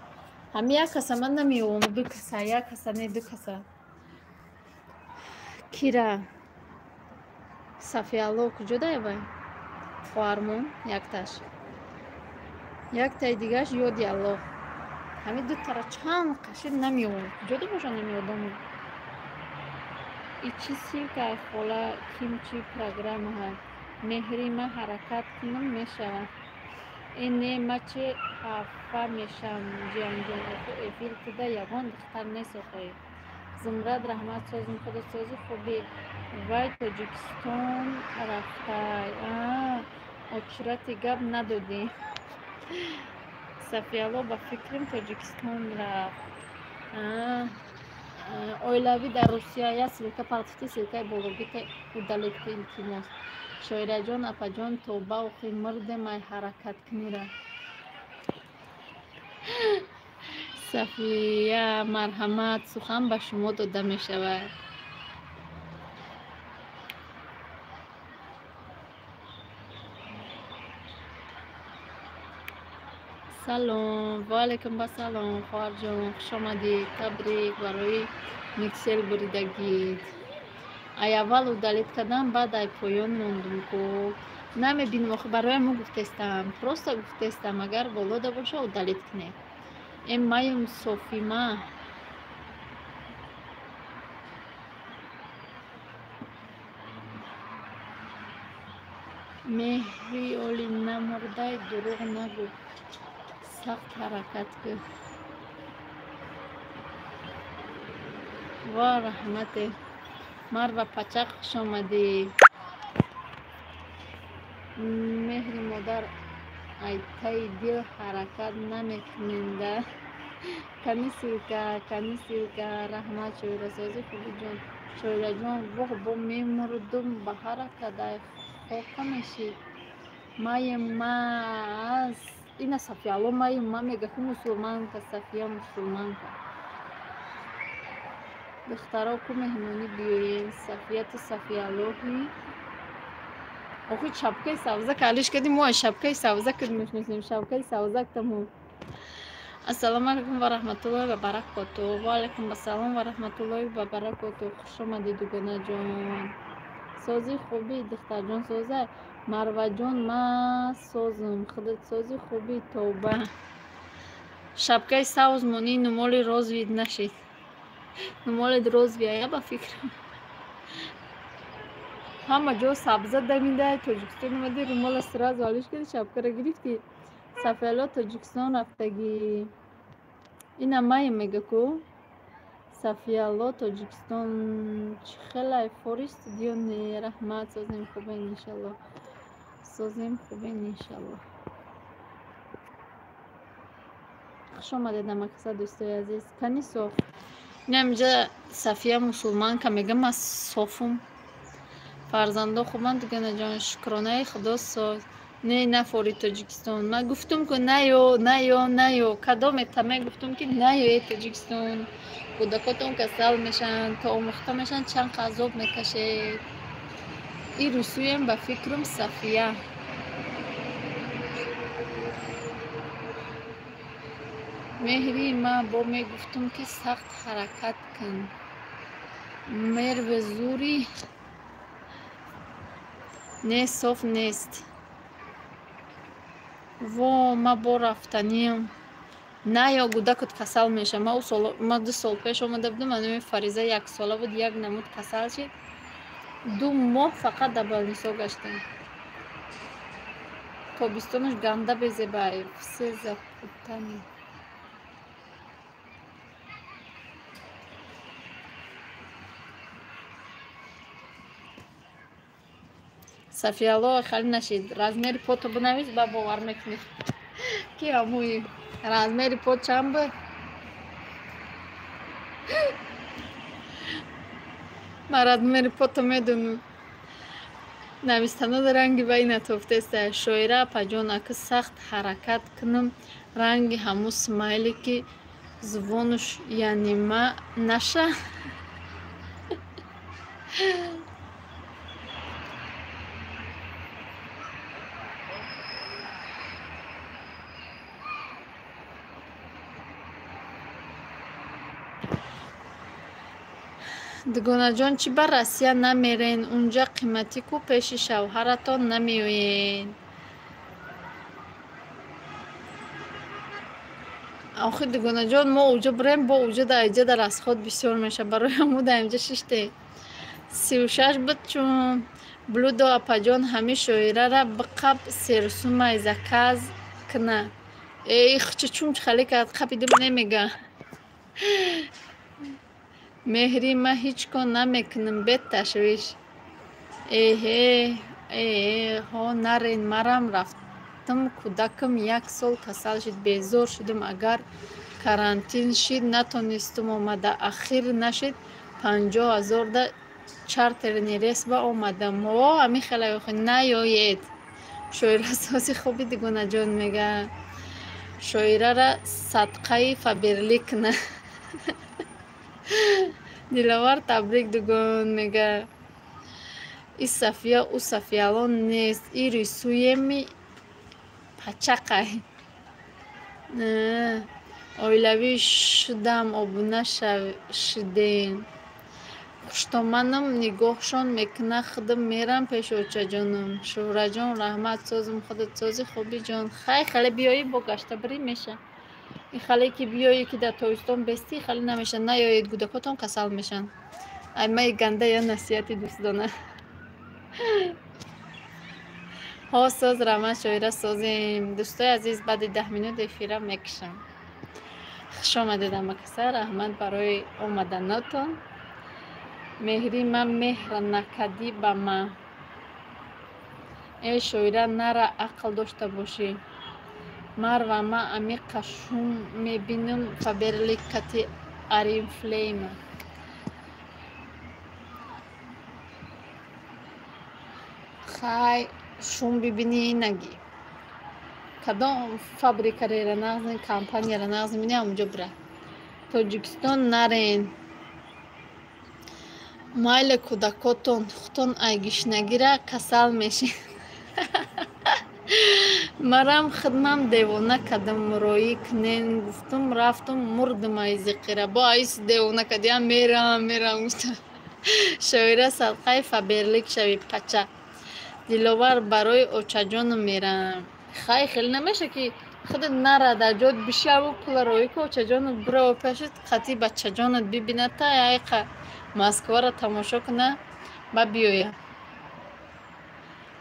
Ҳами як каса ман намеёвам, 2 каса, як каса не, 2 каса. Кира Сафиялло куҷо дай вай? Хоҳармон якташ. Яктаи дигаш ёди Аллоҳ. Ҳами 2 тара чанд қашид намеёвам. Куҷо да бошанд ҳами одамо? И чӣ ссылка хола, ким чӣ программаҳа? Меҳри ма ҳаракат кунам мешава. Э не, ма чӣ хафа мешам, Ҷиянҷон, охи эфир туда ягон духтар нест охи. Зумрад, раҳмат созм, худосозӣ хубӣ. Вай Тоҷикистон рафтай. Очрати гап надодӣ. Сафиялло ба фикрам Тоҷикистон рафт. Оилавӣ дар Русия я ссылка партофти, ссылкаи бологита удалить ки илтимос. Шоираҷон, апаҷон, тоба охи мурдем ай ҳаракат кунира. Сафия, марҳамат, сухан ба шумо дода мешавад. Салом, ва алайкум ассалом, хоҳарҷон, хуш омадӣ. Табрик барои миксер буридагид. Ай аввал удалить кардам, баъд ай поён мондум ку. Намебинам охи, барои мо гуфтестам, просто гуфтестам, агар болода боша удалить кунед. Э маем Софима. Меҳри оли намурдай, дурӯғ нагӯ. Сахт ҳаракат кун. Ва раҳмате. Марва пачақ, хуш омадӣ. Меҳри модар айтаи дил ҳаракат намекуненда. Кани ссылка, кани ссылка. Раҳмат шоирасозӣ хубиҷон. Шоираҷон, воҳ бо мемурдум ба ҳаракат ай хока мешӣ. Маем маз ина Сафиялло маем ма мега ки мусулманка, Сафия мусулманка. Духтаро ку меҳмонӣ биёен. Сафия ту Сафияллоҳи? Охи шапкаи савзак алиш кардим, мо аз шапкаи савзак мешиносем, шапкаи савзак тамом. Ассалому алайкум ва раҳматуллоҳи ва баракотуҳ. Ва алайкум ассалом ва раҳматуллоҳи ва баракотуҳ. Хуш омадӣ дугонаҷон. Сози хубӣ духтарҷон созай. Марваҷон, ман созам, худат сози хуби, тавба. Шапкаи сабз монӣ, нумоли розовый нашид. Нумоли розовый ая ба фикрам. Ҳама ҷо сабза дамида, Тоҷикистон омадӣ, румола сразу алиш кардӣ, шапкара гирифтӣ. Сафиялло Тоҷикистон рафтагӣ. Ина майм мега ку? Сафиялло Тоҷикистон чӣ хелай фори студио не, раҳмат, созем хубен иншалло. Созем хубен иншалло. Хуш омадед намакаса дӯстои азиз. Кани соф. Инаминҷа Сафия мусулманка мега, ман софум. Фарзандо хубанд, дугонаҷон, шукронаи худо соз. Не, нафори Тоҷикистон. Ман гуфтум ку наё, наё, наё. Кадоме таме гуфтум ки наёе Тоҷикистон. Кӯдакотон касал мешаванд, то омӯхта мешаванд, чанд азоб мекашед. И русуем ба фикрам Сафия. Меҳри ман бо мегуфтум ки сахт ҳаракат кун. Мерве зури не, соф нест. Во, ман бо рафтаниям. Наё, гудакот касал мешавад. Ман 2 сол пеш омада будам, анами Фариза 1 сола буд, як намуд касал шид. 2 моҳ фақат дар больницо гаштем. Тобистонаш ганда безебай, все запутани. Сафиялло хали нашид. Размери пото бинавис, ба бовар мекунӣ. Ки ҳамуи размери по чанд буд? Ман размери пото медонам. Навистанода ранги вай натофтеста. Шоира апаҷон, ака сахт ҳаракат кунам, ранги ҳамун смайле ки звонуш янима наша. Дугонаҷон, чӣ ба Россия намерен? Унҷа қиматӣ ку, пеши шавҳаратон намеоед. Охи дугонаҷон, мо уҷо бирем, бо уҷо дар иҷа дар расход бисёр мешавад. Барои ҳамун дар инҷа шиштем. 36 буд чун блюдо апаҷон ҳами шоирара биқаб серсумай заказ кна. Эй, хча чум чӣ хеле кард, қапидим немега. Меҳри ман ҳеҷ кор намекунам, бе ташвиш. Эҳе, э, ҳо нарен, марам рафтам, кӯдакам 1 сол касал шид, безор шудам. Агар карантин шид, натонистум омада, ахир нашид, 50 000 да чартерни рейс ба омадам. О, ҳамин хеле охи наёед. Шоирасози хуби дугонаҷон мега. Шоирара садқаи Фаберлик кна. Диловар табрик дугон мега. И Сафия ӯ Сафиялло нест, и рисуеми пачақай. Оилавӣ шудам, обуна шидем. Хуштоманам нигоҳшон мекуна, худам мерам пеши очаҷонам. Шӯҳраҷон, раҳмат, созам, худат сози хуби ҷон. Хай, хеле биёӣ бо гашта бирӣ меша. И хале ки биёӣ ки дар тобистон бестӣ, хеле намеша. Наёед, гудакотон касал мешанд. Ай май ганда я насиҳати дӯстдона. Ҳо, соз, раҳмат, шоира, созем. Дӯстои азиз, баъди 10 минут эфира мекушам. Хуш омадед ҳамакаса, раҳмат барои омаданотон. Меҳри ман меҳр накадӣ ба ман. Э шоира, нара ақл дошта бошӣ. Марва, ман амиқа шум мебинам Фаберлик кати Орифлейма. Хай, шум бибинӣ нагӣ. Кадом фабрикареро нағз, компанияро нағз мебинӣ, ҳамонҷо бира. Тоҷикистон нарен. Майли кӯдакотон, худтон ай гишнагира касал мешед. Марам хидмам девона кардам, роӣ кунен гуфтум, рафтум, мурдум ай зиқира. Бо айс девона кардиам, мерам, мерам гуфтам. Шоира садқаи Фаберлик шавӣ пача. Диловар барои очаҷоном мерам. Хай, хеле намеша ки худат нара, дар ҷоят бишаву пула роӣ ку, очаҷонат бирава пешат, қати бачаҷонат бибинад, та айқа Москваро тамошо куна ба биёя.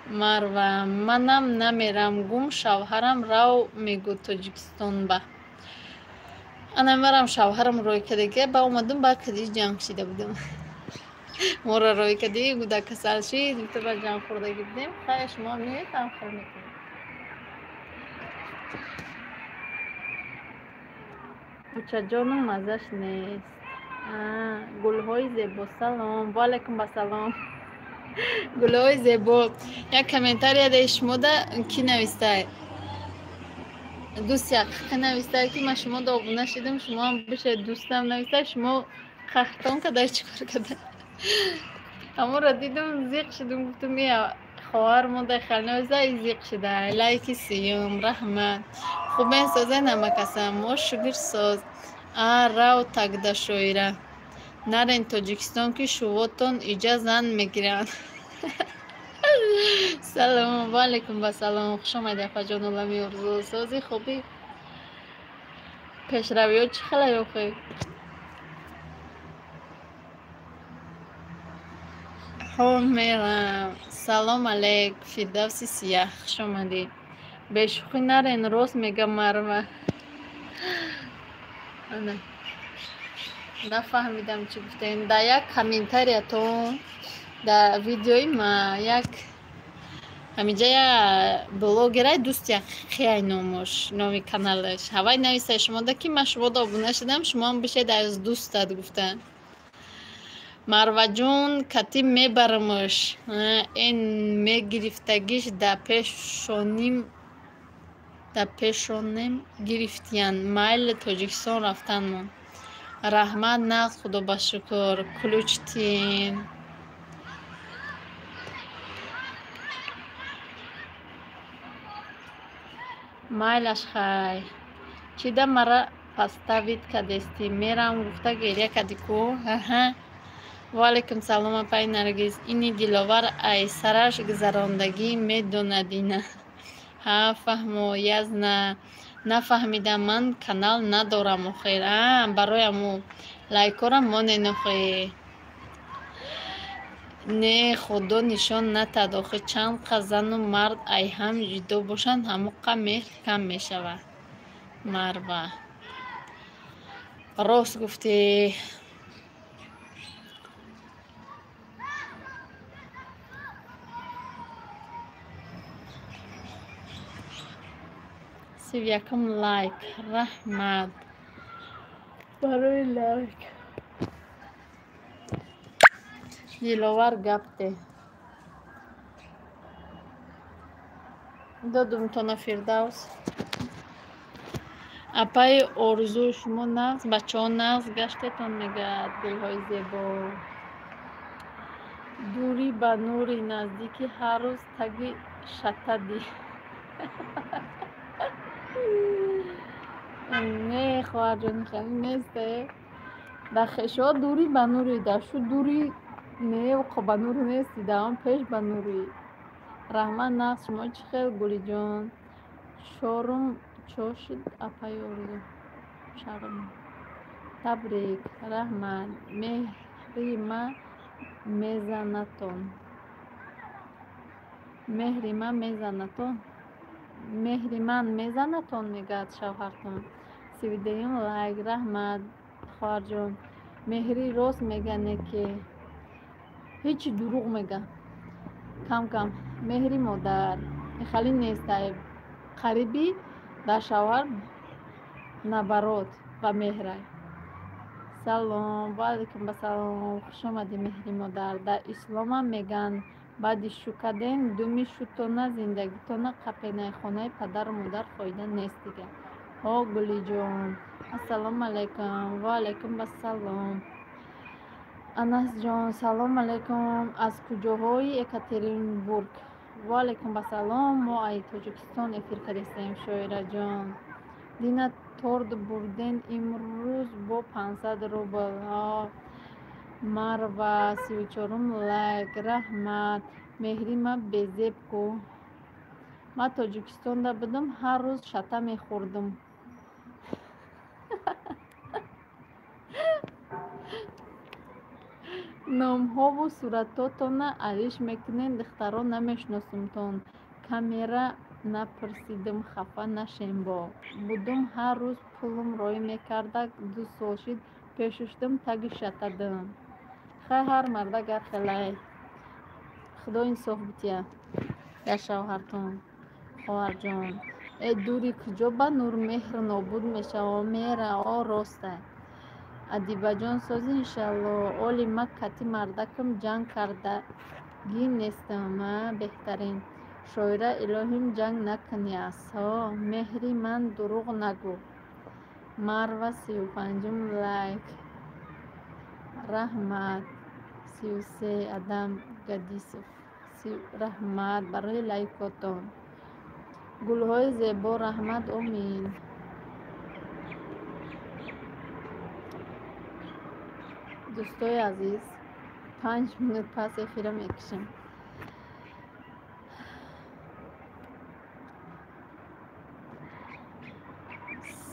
Марва, манам намерам, гум шавҳарам рав мегӯ Тоҷикистон ба. Ана марам шавҳарам роӣ кардагия, ба омадум, ба кадиш ҷанг шида будам. Моро роӣ кардӣ, гуда касал шид, гуфта ба ҷанг хӯрдагӣ будем. Хай, шумо меоед, ҳам хел мекунед. Очаҷону маззаш нест. Гулҳои зебо, салом. Ва алайкум ассалом. Гулҳои зебо. Як комментария даи шумода кӣ навистай? Дӯсти ҳақиқӣ навистай, ки ман шумода обуна шидам, шумоам бишед дӯстам навистай, шумо қаҳтон кадай, чӣ кор кадай? Ҳамонро дидум, зиқ шидум, гуфтум я хоҳар мода хел навистай, зиқ шидай. Лайки сиюм, раҳмат. Хубен созен ҳама касам, мо шукр соз. А рав тагда шоира. Нарен Тоҷикистон, ки шувотон иҷа зан мегиранд. Салом, ва алайкум ассалом. Хуш омадед, апаҷон Олами Орзу. Сози хубӣ? Пешравиҳо чӣ хелай охӣ? Ҳо, мерам. Салом алейк, Фирдавси Сияҳ, хуш омадӣ. Бешӯхӣ нарен, рост мега Марва. Ана. Нафаҳмидам чӣ гуфтем. Дар як комментариятон дар видеои ма як ҳаминҷа я блогерай дӯсти ҳақиқиай номош, номи каналаш. Ҳавай нависай шумода, ки ман шумода обуна шудам, шумоам бишед аз дӯстат гуфта. Марваҷон, катиб мебарамаш. Эн мегирифтагиш дар пешонем гирифтиян. Майли Тоҷикистон рафтанмон. Раҳмат, нағз, худо ба шукр. Ключтин. Майлаш хай. Чида мара поставит кадести? Мерам гуфта гиря кади ку? Аҳа. Ва алайкум салом, апаи Наргиз. Ини Диловар ай сараш гузарондагӣ медонад ина. Ҳа, фаҳмо, язна. Нафаҳмидам, ман канал надорам охир. А, барои аму лайкора монен охир. Не, худо нишон натад охир, чанд қа зану мард ай ҳам ҷудо бошанд, ҳамоқа меҳр кам мешавад. Марва. Рост гуфтӣ. 31-ум лайк. Раҳмат. Барои лайк. Диловар гапте. Додумтона Фирдавс. Апаи Орзу, шумо нағз, бачаҳо нағз гаштетон мегӯяд гулҳои зебо. Дурӣ ба нури, наздики ҳар рӯз таги шатади. Не, хоҳарҷони, хеле нест. Дар хешоҳо дурӣ ба нури, дар шу дурӣ не, оқо ба нур нести, дар он пеш ба нури. Раҳмат, нағз, шумо чӣ хел, Гулиҷон? Чорум чо шуд, апаи Орзу? Шарм. Табрик, раҳмат. Меҳри ма мезанатон. Меҳри ма мезанатон. Меҳри ман мезанатон, мегӯяд шавҳартон. 32-юм лайк, раҳмат, хоҳарҷон. Меҳрӣ рост мега, не ки ҳечи дурӯғ мега. Кам кам. Меҳри модар. Хали нестай. Қариби дар шавҳар набарот ба меҳрай. Салом, ва алайкум ассалом. Хуш омадӣ, меҳри модар. Дар исломам мегӯянд, баъди шу кардем, думи шутона зиндагитона қапенай, хонаи падару модар фоида нест дига. Ҳо, Гулиҷон. Ассалому алайкум. Ва алайкум ассалом. Анасҷон, салом алайкум. Аз куҷоҳои Екатеринбург? Ва алайкум ассалом. Мо ай Тоҷикистон эфир кардестем, Шоираҷон. Дина торт бурден имрӯз бо 500 рубл. Марва, 34-ум лайк, раҳмат. Меҳри ма безеб ку. Ма Тоҷикистонда будам, ҳар рӯз шата мехӯрдум. Номҳову суратотона алиш мекунен, духтаро намешиносумтон. Камера напурсидим, хафа нашем бо. Будум ҳар рӯз пулум роӣ мекардак, 2 сол шид пешуштум таги шатадым. Хай ҳар марда гар хелай. Худо инсоф бития. Дар шавҳартон, хоҳарҷон. Э дури куҷо ба нурмеҳр нобуд мешава, мера о роста. Адибаҷон сози иншалло. Оли ма кати мардакам ҷанг кардагӣ нестам. А беҳтарин. Шоира илоҳим ҷанг накунӣ асҳо. Меҳри ман дурӯғ нагӯ. Марва 35-ум лайк. Раҳмат. 33 Адам Гадисов. Раҳмат барои лайкотон. Гулҳои зебо раҳмат омин. Дӯстои азиз, 5 минут пас эфира мекушем.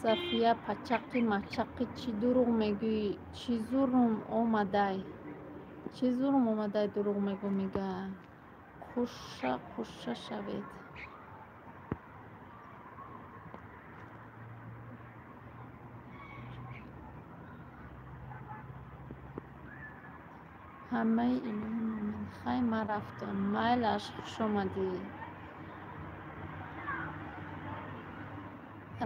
Сафия пачақи мачақи чӣ дурӯғ мегӯӣ? Чӣ зурум омадай? Чӣ зурум омадай дурӯғ мегӯ мега? Қуша қуша шавед. Ҳамаи илоҳи мӯмин. Хай ман рафтам. Майлаш, хуш омадӣ.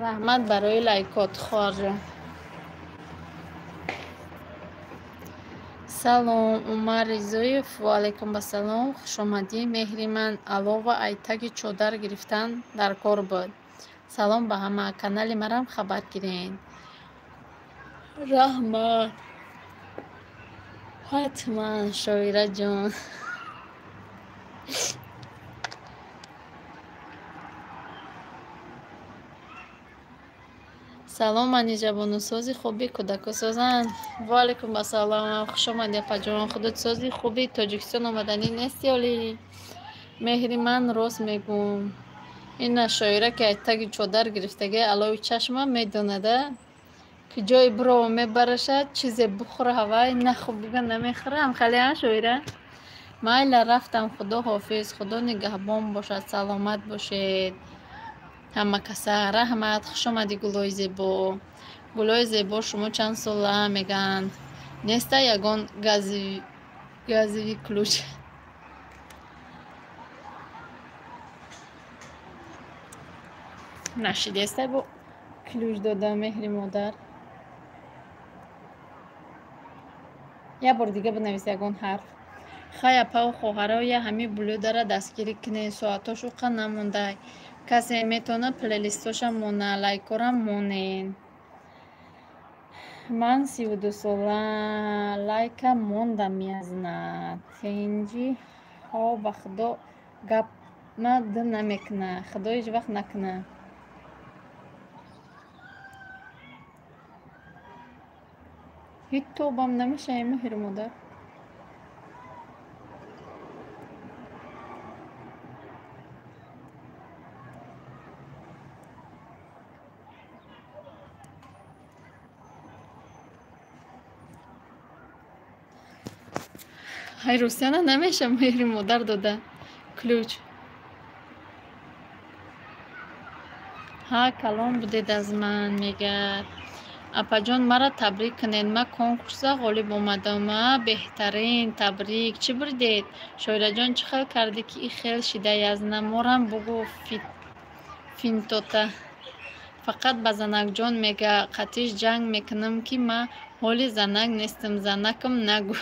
Раҳмат барои лайкот, хоҳарҷон. Салом, Умар Ризоев. Ва алайкум ассалом. Хуш омадӣ. Меҳри ман алова айтаги чодар гирифтан дар кор буд. Салом ба ҳама. Канали марам хабар гирен. Раҳмат. Ҳатман, Шоираҷон. Салом, Манижабону. Сози хуби кӯдако созанд. Ва алайкум ассалом. Хуш омадӣ, апаҷон. Худот сози хуби Тоҷикистон омаданӣ нести олӣ? Меҳри ман рост мегӯм. Ина шоира ки айтаги чодар гирифтагӣ алови чашма медонада ки ҷои бирова мебарашад, чизе бухӯра ҳавай нахӯ буга намехӯра. Ҳамхале а шоира? Майла рафтам, худо ҳофиз, худо нигаҳбон бошад, саломат бошед. Ҳама каса раҳмат. Хуш омадӣ, гулои зебо. Гулои зебо шумо чанд сола мегӯянд? Неста ягон газиви ключ. Нашидеста бо ключ дода меҳри модар. Як бор дига бинавис ягон ҳарф. Хай апаву хоҳаро, я ҳами блюдара дастгирӣ кунед, соатош уқа намондай. Касе метавонад плейлистоша мона, лайкора монен. Ман 32 сола, лайка мондам язнад. Тинҷи ҳо ба худо гапма д намекуна. Худо ҳеҷ вақт накуна. Ҳеҷ тобам намешавем, меҳри модар. Ҳай русияна намеша меҳри модар дода ключ. Ҳа калон будед аз ман мегӯяд. Апаҷон мара табрик кунед, ман конкурса ғолиб омадам. А беҳтарин табрик. Чӣ бурдед? Шоираҷон чӣ хел кардӣ ки и хел шидаи аз наморам бугӯ финтота. Фақат ба занакҷон мега қатиш ҷанг мекунам ки ман ҳоли занак нестам, занакам нагӯ.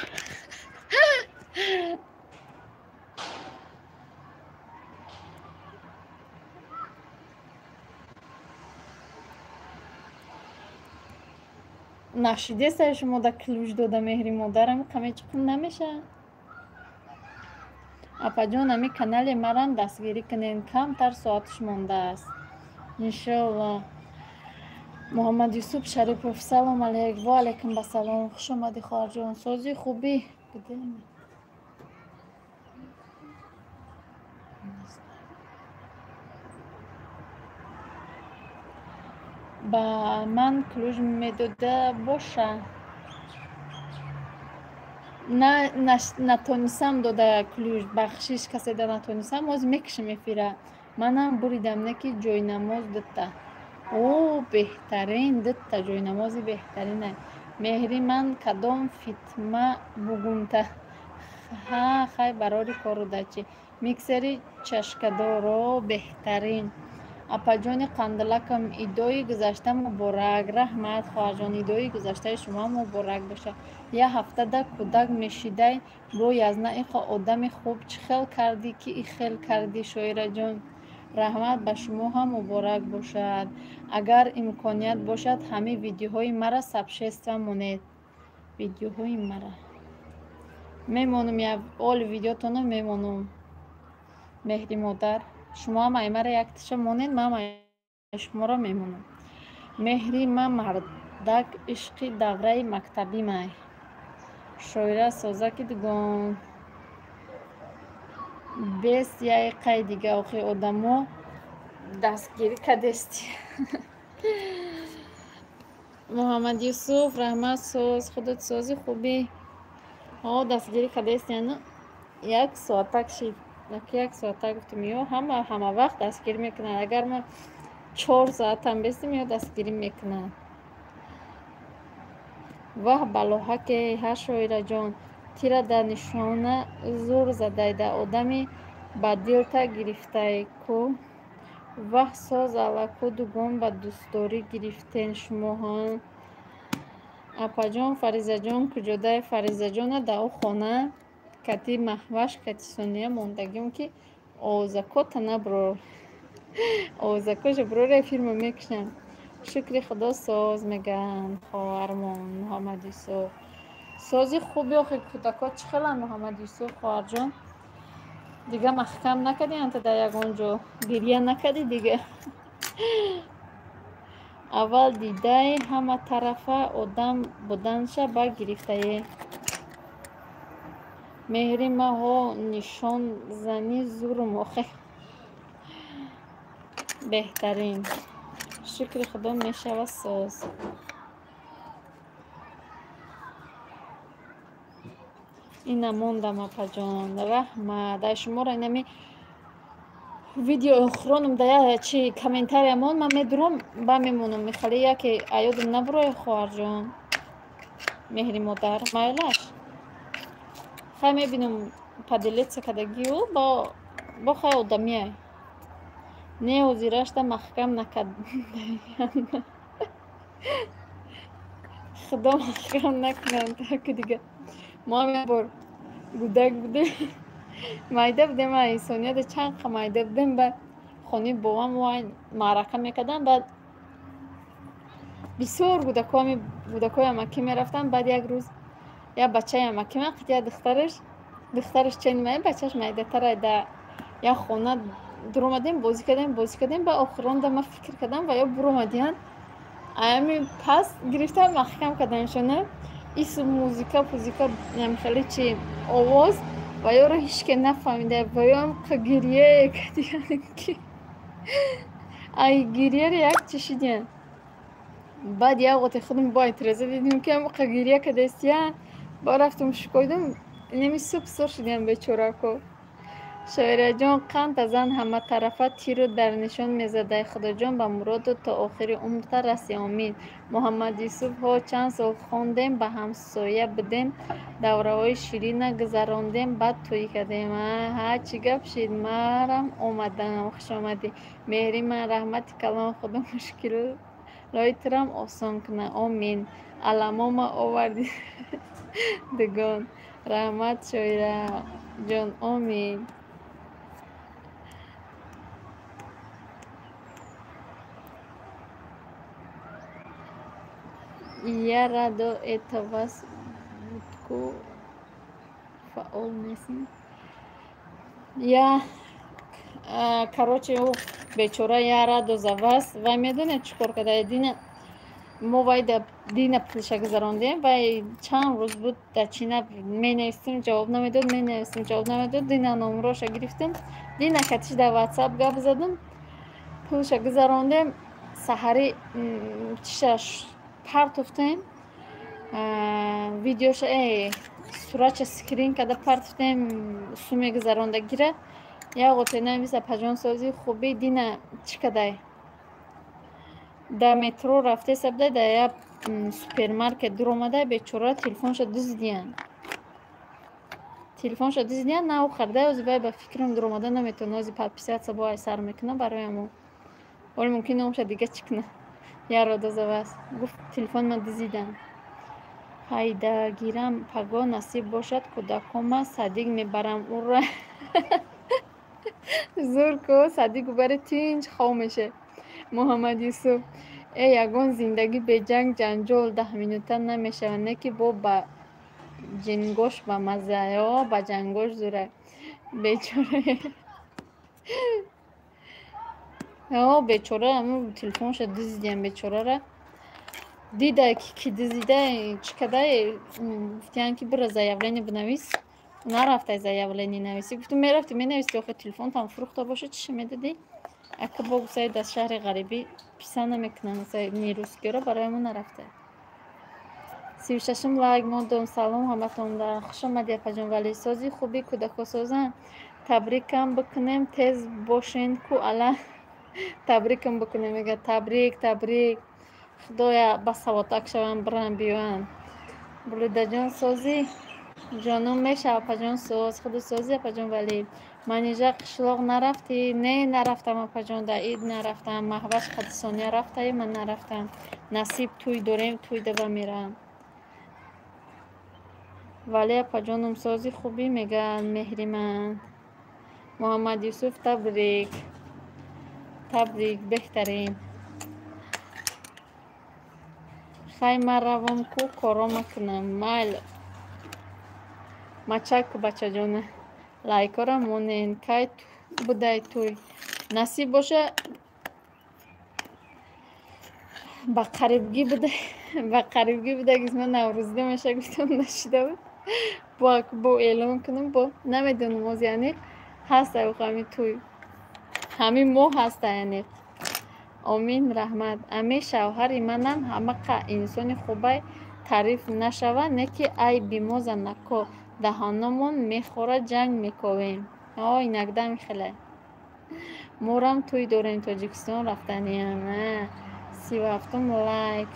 Нашидестай шумо да ключ дода меҳри модарам қамечиқум намеша. Апаҷон ами канали марам дастгирӣ кунед, камтар соаташ мондааст. Иншоалло. Муҳаммад Юсуф Шарипов, салом алейк. Ва алайкум ассалом. Хуш омадӣ хоҳарҷон. Сози хубӣ. Ба ман ключ медода боша. Натонисам дода ключ, бахшиш касе да натонисам, ҳозир мекушам эфира. Манам буридам, не ки ҷойнамоз дута. О, беҳтарин, дута ҷойнамози беҳтарина. Меҳри ман кадом фитма бугумта? Ҳа, хай, барори кору дачи. Миксери чашкадоро беҳтарин. Апаҷони қандилакам, идои гузашта муборак. Раҳмат, хоҳарҷон, идои гузаштаи шумо муборак бошад. Я ҳафтада кӯдак мешидай бо язна иқо одами хуб чӣ хел кардӣ ки ихел кардӣ, Шоираҷон? Раҳмат, ба шумо ҳам муборак бошад. Агар имконият бошад, ҳамин видеоҳои мара сабшества монед. Видеоҳои мара мемонум, я оли видеотонро мемонум. Меҳри модар, шумо ҳам ай мара якташа монед, ман ай шуморо мемонам. Меҳри ма мардак ишқи давраи мактабимай. Шоира созаки дугон. Бес яй қай дига охи одамо дастгирӣ кардести. Муҳаммад Юсуф, раҳмат, соз, худат сози хубӣ. Ҳо, дастгирӣ кардести, яъне як соатак шид. Як соатак гуфтем, ё ҳама вақт дастгирӣ мекунанд. Агар ма 4 соатам бестем, ё дастгирӣ мекунанд. Ваҳ балоҳаке, ҳа Шоираҷон, тира дар нишона зур задай, да одами ба дилта гирифтай ку. Ваҳ соз аллаку дугон ба дӯстдорӣ гирифтен шумоҳо. Апаҷон, Фаризаҷон куҷодай? Фаризаҷона дар ӯ хона кати Маҳваш, кати Сония мондагим ки овозакота наброр. Овозакоша брора фирма мекушам. Шукри худо соз мегӯянд хоҳармон Муҳаммад Юсуф. Сози хуби охи кӯдакот чӣ хеланд Муҳаммад Юсуф хоҳарҷон? Дига маҳкам накардӣ анта дар ягон ҷо? Гирья накардӣ дига? Аввал дидай ҳама тарафа одам буданша ба гирифтае. Меҳри ма ҳо нишон зани зурум охе. Беҳтарин. Шукри худо мешава соз. Ина мондам апаҷон. Раҳмат. Ай шуморо инами видео охиронум да я чи комментария мон, ман медурам ба мемонам. Мехали яке аёдум набурой хоҳарҷон. Меҳри модар майлаш. Хай мебинам поделиться кардагиу бо хай одамиай. Не ҳозирашта маҳкам накардаям. Худо маҳкам накунанд таку дига. Мо ҳам як бор гудак будем, майда будем, инсонияда чанд қа майда будем, баъд хонаи бобам маърака мекардам, баъд бисёр гудакҳои амакӣ мерафтанд. Баъд як рӯз як бачаи амакӣ ман қит як духтараш чени май, бачааш майдатара да як хона дуромадем, бозӣ кардем, баъд охиронда ман фикр кардам ва ё буромадиянд. Аями пас гирифтам маҳкам кардамшона. Ис музика пузика хеле чи овоз ва ёро ҳеч ке нафаҳмида, ва ёам гирья кардиян ки ай гирьяро як чишидиян. Баъд як оте худам бо эътироза дидем ки ам гирья кардастиян. Ба рафтам шукоидам, инами суб сур шудиям бечорако. Шоираҷон, қанд зан ҳаматарафа тиру дар нишон мезадай. Худоҷон ба муроду то охири умрта раси, омин. Муҳаммад Юсуф, ҳо чанд сол хондем, ба ҳамсоя будем, давраҳои ширина гузарондем, баъд тӯй кардем. Ҳа, чӣ гап шид? Марам омадам, хушомадӣ. Меҳри ман, раҳмати калон, худо мушкилои турам осон кунад, омин. Аламома оварди дугон. Раҳмат Шоираҷон, омин. Я рада это вас будку фаол несм. Я короче, бечора я рада за вас. Вай медонед чӣ кор карда? Дина мо вай да дина пулша гузарондем, вай чанд рӯз буд да чина менавистем, ҷавоб намедод, менавистем, ҷавоб намедод. Дина номроша гирифтем, дина катиш дар ватсап гап задам, пулша гузарондем. Саҳари чиша партофтем, видеоша суратша скрин карда партофтем, суме гузарондагира. Як ғоте навис: апаҷон, сози, хубӣ? Дина чӣ кадай? Да метро рафтеса буда, да як супермаркет дуромада, бечора, телефонша дуздиян. Телефонша дуздиян, нав харида, ози вай ба фикрам дуромада наметавона, ози подписаться бо ай сар мекуна барои амо. Ҳоли мумкин номша дига чӣ куна. Як родозавас. Гуфт, телефон ма дузидам. Ҳайда гирам, паго насиб бошад, кӯдакома садик мебарам ура. Зур ку, садику бари тинч хоб меша. Муҳаммад Юсуф. Э, ягон зиндагӣ беҷанг ҷанҷол 10 минута намешавад, не ки бо ба ҷингош ба мазза, ё ба ҷангош зура. Бечора. О, бечора, ҳамун телефонша дуздиям бечорара. Дида ки дузида, чӣ кадай, гуфтиян ки бира заявление бинавис. Нарафтай заявление нависӣ. Гуфтум, мерафти менависти, охи телефонтам фурӯхта бошад, чиша медодӣ? Ака бо гусаи дар шаҳри ғарибӣ писа намекунанд нерусгиро, барои мо нарафта. 36-ум лайк мондум. Салом ҳаматонда. Хуш омадӣ, апаҷон Валӣ. Сози, хубӣ, кӯдако созанд? Табрикам бикунем, тез бошен ку ала. Табрикам бикунем, мега, табрик, табрик. Худоя, ба савотак шаванд, биранд биёянд. Булудаҷон, созӣ? Ҷоном мешава, апаҷон, соз. Худу созӣ, апаҷон Валӣ? Манижа, қишлоқ нарафтӣ? Не, нарафтам, апаҷон, дар ид нарафтам. Маҳваш Қадисония рафтаи, ман нарафтам. Насиб, тӯй дорем, тӯй даба меравам. Вале апаҷоном, сози, хубӣ, мегӯяд меҳриман. Муҳаммад Юсуф, табрик. Табрик, беҳтарин. Хай, ман равам ку коро макунам. Майл. Мачак, бачаҷона. Лайкора монен. Кай будай тӯй? Насиб боша, ба қарибгӣ буда, ба қарибгӣ буда, гизма наврӯзида меша, гуфтам, нашида буд. Бо эълон кунам, бо намедонам ози аниқ ҳаста ҳами тӯй. Ҳамин моҳ ҳаста аниқ. Омин, раҳмат. Ами шавҳари манам ҳамақа инсони хубай, таъриф нашава, не ки айби мо занако даҳономон мехора, ҷанг мековем. О, инакда михеле. Морам тӯй дорем, Тоҷикистон рафтаниям. 37-ум лайк.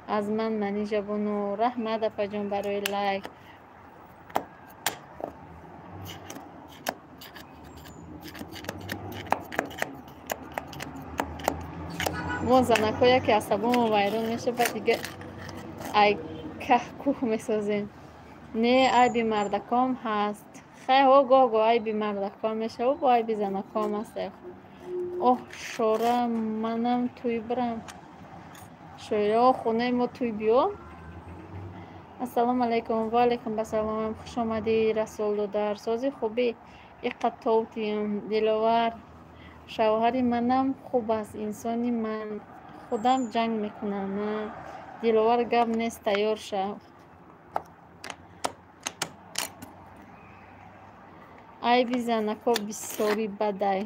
Аз ман Манижа бону. Раҳмат, апаҷон, барои лайк. Мо занако яке асабомо вайрон меша, баъд дига ай каҳ кӯҳ месозем. Не, айби мардаком ҳаст. Хай, ҳо, гоҳ гоҳ айби мардаком мешава, бо айби занаком ҳаст. Оҳ, шора, манам тӯй бирам. Шоира, хонаи мо тӯй биё. Ассалому алайкум. Ва алайкум ассалом. Хуш омадӣ, Расул додар. Сози, хубӣ? Иқа товтиям. Диловар. Шавҳари манам хуб аст, инсони ман худам ҷанг мекунам. Диловар, гап нест, тайёр шав. Айби занако бисёри бадай.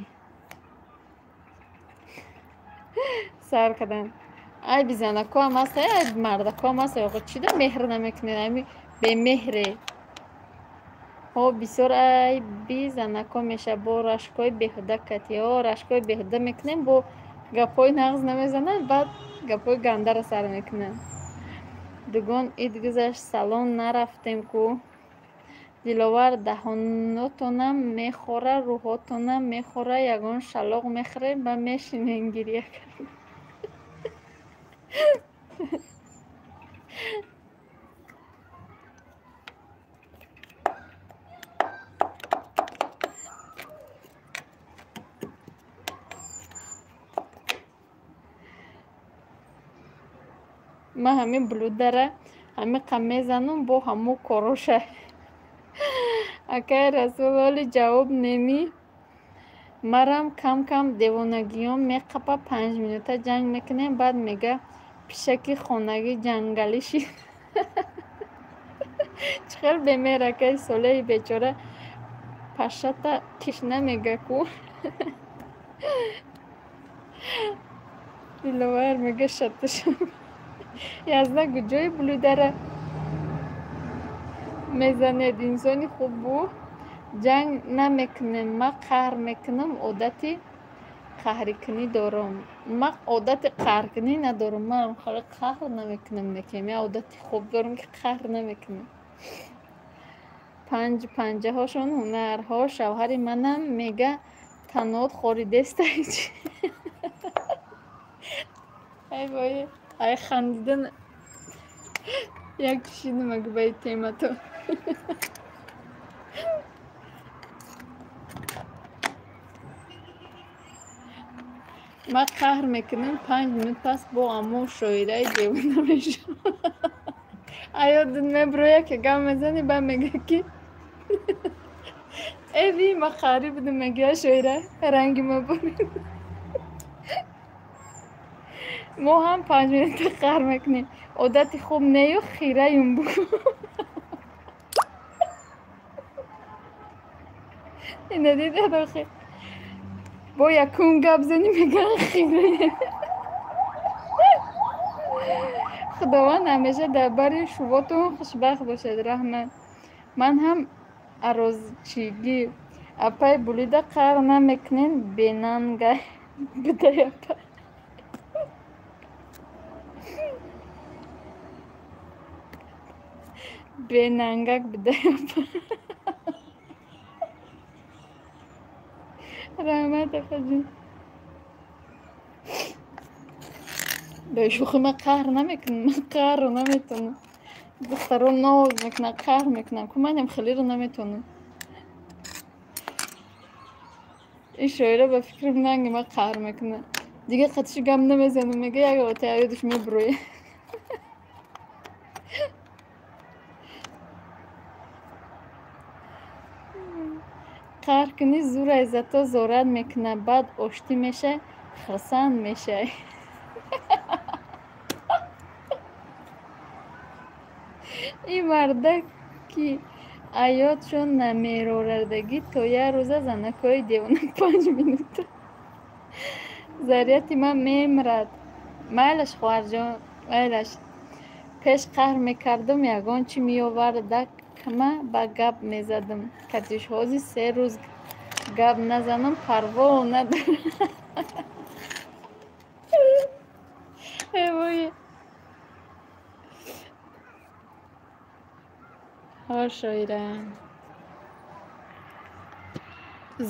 Сар кардам. Айби занакоам ҳаст, айби мардакоам ҳаст. Охо, чида меҳр намекунед? Ами бемеҳре. Ҳо, бисёр айби занако мешавад бо рашкҳои беҳуда кати. Ҳо, рашкҳои беҳуда мекунем, бо гапҳои нағз намезананд, баъд гапҳои гандаро сар мекунанд. Дугон ид гузашт, салон нарафтем ку. Диловар, даҳонотонам мехора, рӯҳотонам мехора, ягон шалоқ мехӯрем ва мешинем гиря карда. Ман ҳамин блюдара ҳамиқа мезанам бо ҳамо короша. Акай Расул, ҳоли ҷавоб немӣ? Марам кам-кам девонагиём меқапа, 5 минута ҷанг мекунем, баъд мега, пишаки хонагӣ ҷангалӣ шид. Чӣ хел бемеҳр, акаи Солеҳи бечора, пашата киш намега ку. Диловар мега шаташам. Язна куҷои Булидара мезанед? Инсони хуб бу. Ҷанг намекунем, ман қаҳр мекунам, одати қаҳрикунӣ дорам. Ман одати қаҳркунӣ надорам, ман хеле қаҳр намекунам, некем я одати хуб дорам, ки қаҳр намекунам. Панҷ панҷаҳошон ҳунарҳо. Шавҳари манам мега танот хоридестай. Ай вой, ай хандидан як чишидам ага ба темато. Ман қаҳр мекунам, 5 минут пас бо аммо шоираи девона мешавам. Аёдат меброя ки гап мезанӣ, баъд мега ки эви ма қаҳрӣ будам, мегӯя шоира ранги ма бурид. Мо ҳам 5 минута қаҳр мекунем. Одати хуб нею хираюм бу. Ина дидед охи? Бо якум гап занӣ мегӯян хирае. Худованд ҳамеша дар бари шувотон хушбахт бошад. Раҳмат. Ман ҳам арозчигӣ. Апай Булида қаҳр намекунен, бенанга будай апа. Бенангак будай апа. Раҳмат апаҷон. Бешӯхӣ ман қаҳр намекунам, ман қаҳрро наметавонам. Духтаро ноз мекунанд, қаҳр мекунанд. Ку манам хелиро наметавонам. Ин шоира ба фикрам нанги ман қаҳр мекунад. Дигар қатиши гап намезанам, мега як ота ёдаш мебурояд. Қаҳр кунӣ зурай, зато зорат мекунад, баъд оштӣ мешай, хурсанд мешай. Ин мардак ки аётшон намерорадагӣ то як рӯза занакҳои девона 5 минута. Зарияти ман мемирад. Майлаш хоҳарҷон, майлаш. Пеш қаҳр мекардам, ягон чӣ меовардакма ба гап мезадам. Катиш ҳозир 3 рӯз гап назанам, парво надорам. Э вой. Ҳо шоира.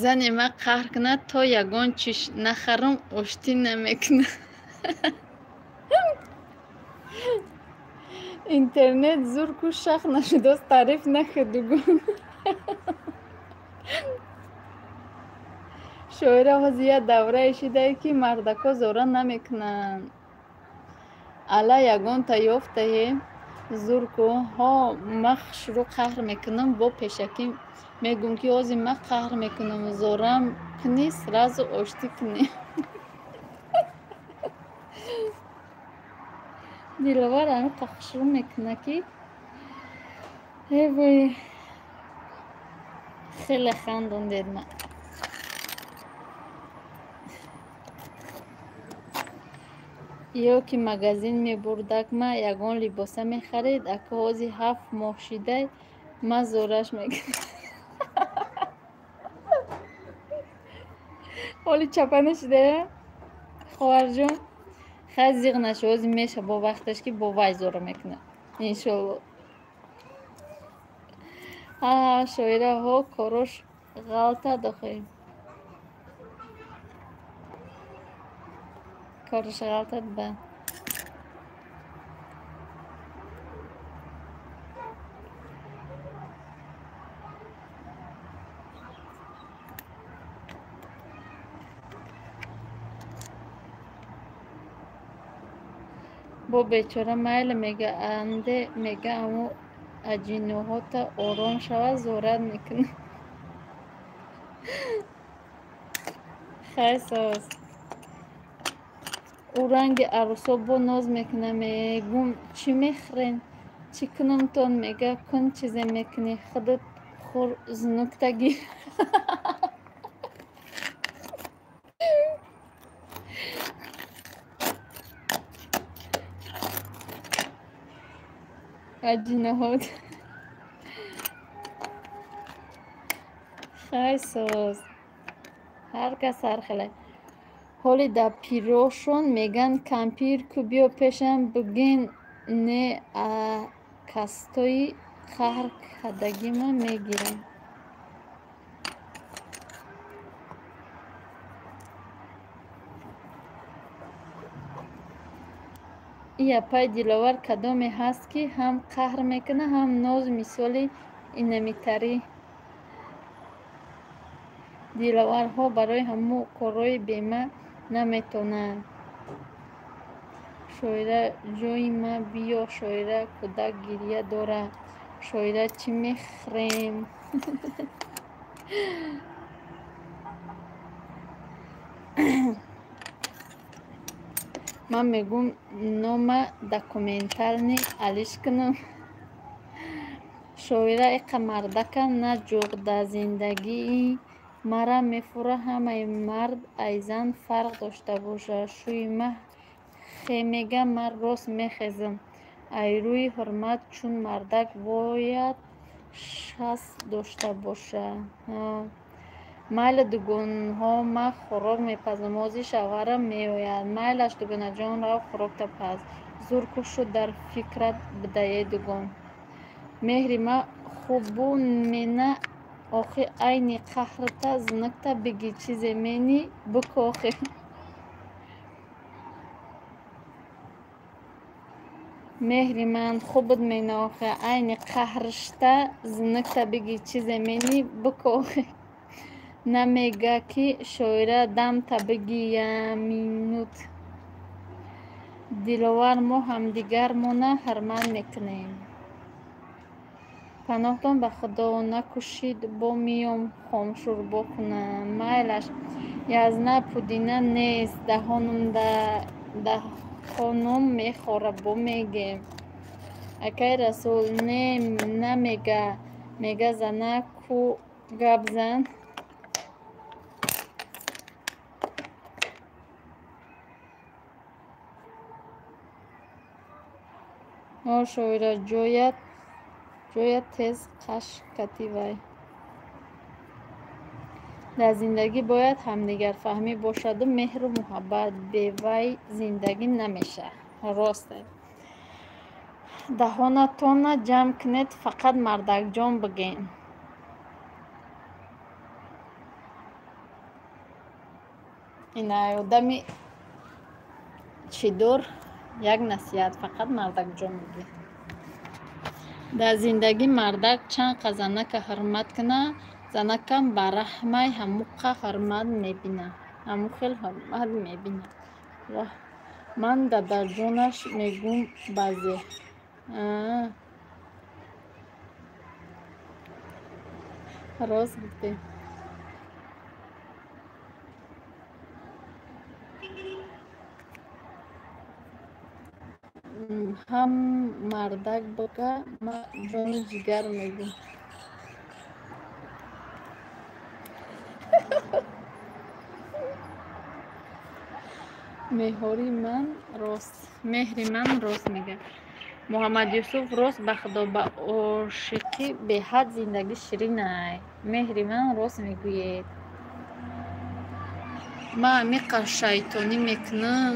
Зане ман қаҳр кунад, то ягон чиш нахарам, оштӣ намекунад. Интернет зур ку шах нашудост, таъриф накардугун. Шоира ҳозир як даврае шидае, ки мардако зора намекунанд. Ала ягонта ёфтае зур ку. Ҳо, ман хушрӯ қаҳр мекунам, бо пешакӣ мегӯм, ки ҳозир ман қаҳр мекунам, зорам кунӣ, сразу оштӣ кунӣ. Диловар ҳамиқа хушрӯ мекунад, ки э вой, хеле хандондед ман. Ё ки магазин мебурдак ма ягон либоса мехарид, ака ҳозир 7 моҳ шидай, ман зораш мекунам. Ҳоли чапа нашидая хоҳарҷон? Хай зиғ нашу, ҳозир меша бо вақташ, ки бо вай зора мекунад иншолло. Ҳа шоира, ҳо корош ғалтад охи. Кораш ғалтад ба. Бо бечора майла мега анде мега аммо аҷиноҳота ором шавад, зорат мекунад. Хай соз. Ӯ ранги арӯсо бо ноз мекунад, мегӯм чӣ мехӯрен, чӣ кунамтон, мега кун чизе мекунӣ, худат хӯр зунукта гир. Аҷинаҳод. Хай соз. Ҳар кас ҳар хеле. Ҳоли дар пирошон меган кампир ку биё пешам бигин не кастои қаҳр кардагима мегирам. И апай Диловар кадоме ҳаст ки ҳам қаҳр мекунад, ҳам ноз мисоли инамитарӣ. Диловарҳо барои ҳамун корҳои бема наметонанд. Шоира ҷои ма биё, шоира кӯдак гиря дора. Шоира чӣ мехӯрем? Ман мегӯм нома документални алиш кунам. Шоира иқа мардака на ҷуғ дар зиндагии мара мефура ҳамаи мард ай зан фарқ дошта боша. Шӯи ма хе мега ман рост мехезам. Ай рӯи ҳурмат чун мардак бояд шаст дошта боша. Майли дугонҳо ман хӯрок мепазам, ҳозир шавҳарам меояд. Майлаш дугонаҷон рав хӯрокта паз. Зур ку шуд дар фикрат бидае дугон. Меҳри ма хубу мена охи айни қаҳрта зинакта биги чизе мени бикохи. Меҳри ман хубуд мена охи айни қаҳршта зинакта биги чизе мени бикохи. Намега ки шоира дамта биги яминут. Диловар мо ҳамдигармона ҳурмат мекунем. Паноҳтон ба Худо накушид бо миём хомшӯрбо кунам. Майлаш язна пудина нест даҳоном мехора бо мегем. Акай Расул не намега мега зана ку гап зан. О шоира ҷоят тез қаш кати вай. Дар зиндагӣ бояд ҳамдигарфаҳмӣ бошаду меҳру муҳаббат. Бевай зиндагӣ намешавад. Рост. Даҳонатонро ҷамъ кунед, фақат мардакҷон бигӯед. Ина одами чидор як насиҳат, фақат мардакҷон бигӯед. Дар зиндагӣ мардак чанд қа занака ҳурмат кунад, занакам ба раҳмай ҳамуқа ҳурмат мебинад. Ҳамун хел ҳурмат мебинад. Ман дадаҷонаш мегӯм баъзе. Рост гуфтӣ. Ҳам мардак бага ман ҷону ҷигар мегӯм. Меҳри ман рост мегӯяд. Муҳаммад Юсуф рост ба Худо ба ошиқӣ беҳад зиндагӣ ширин ай. Меҳри ман рост мегӯед. Ман амиқа шайтонӣ мекунам.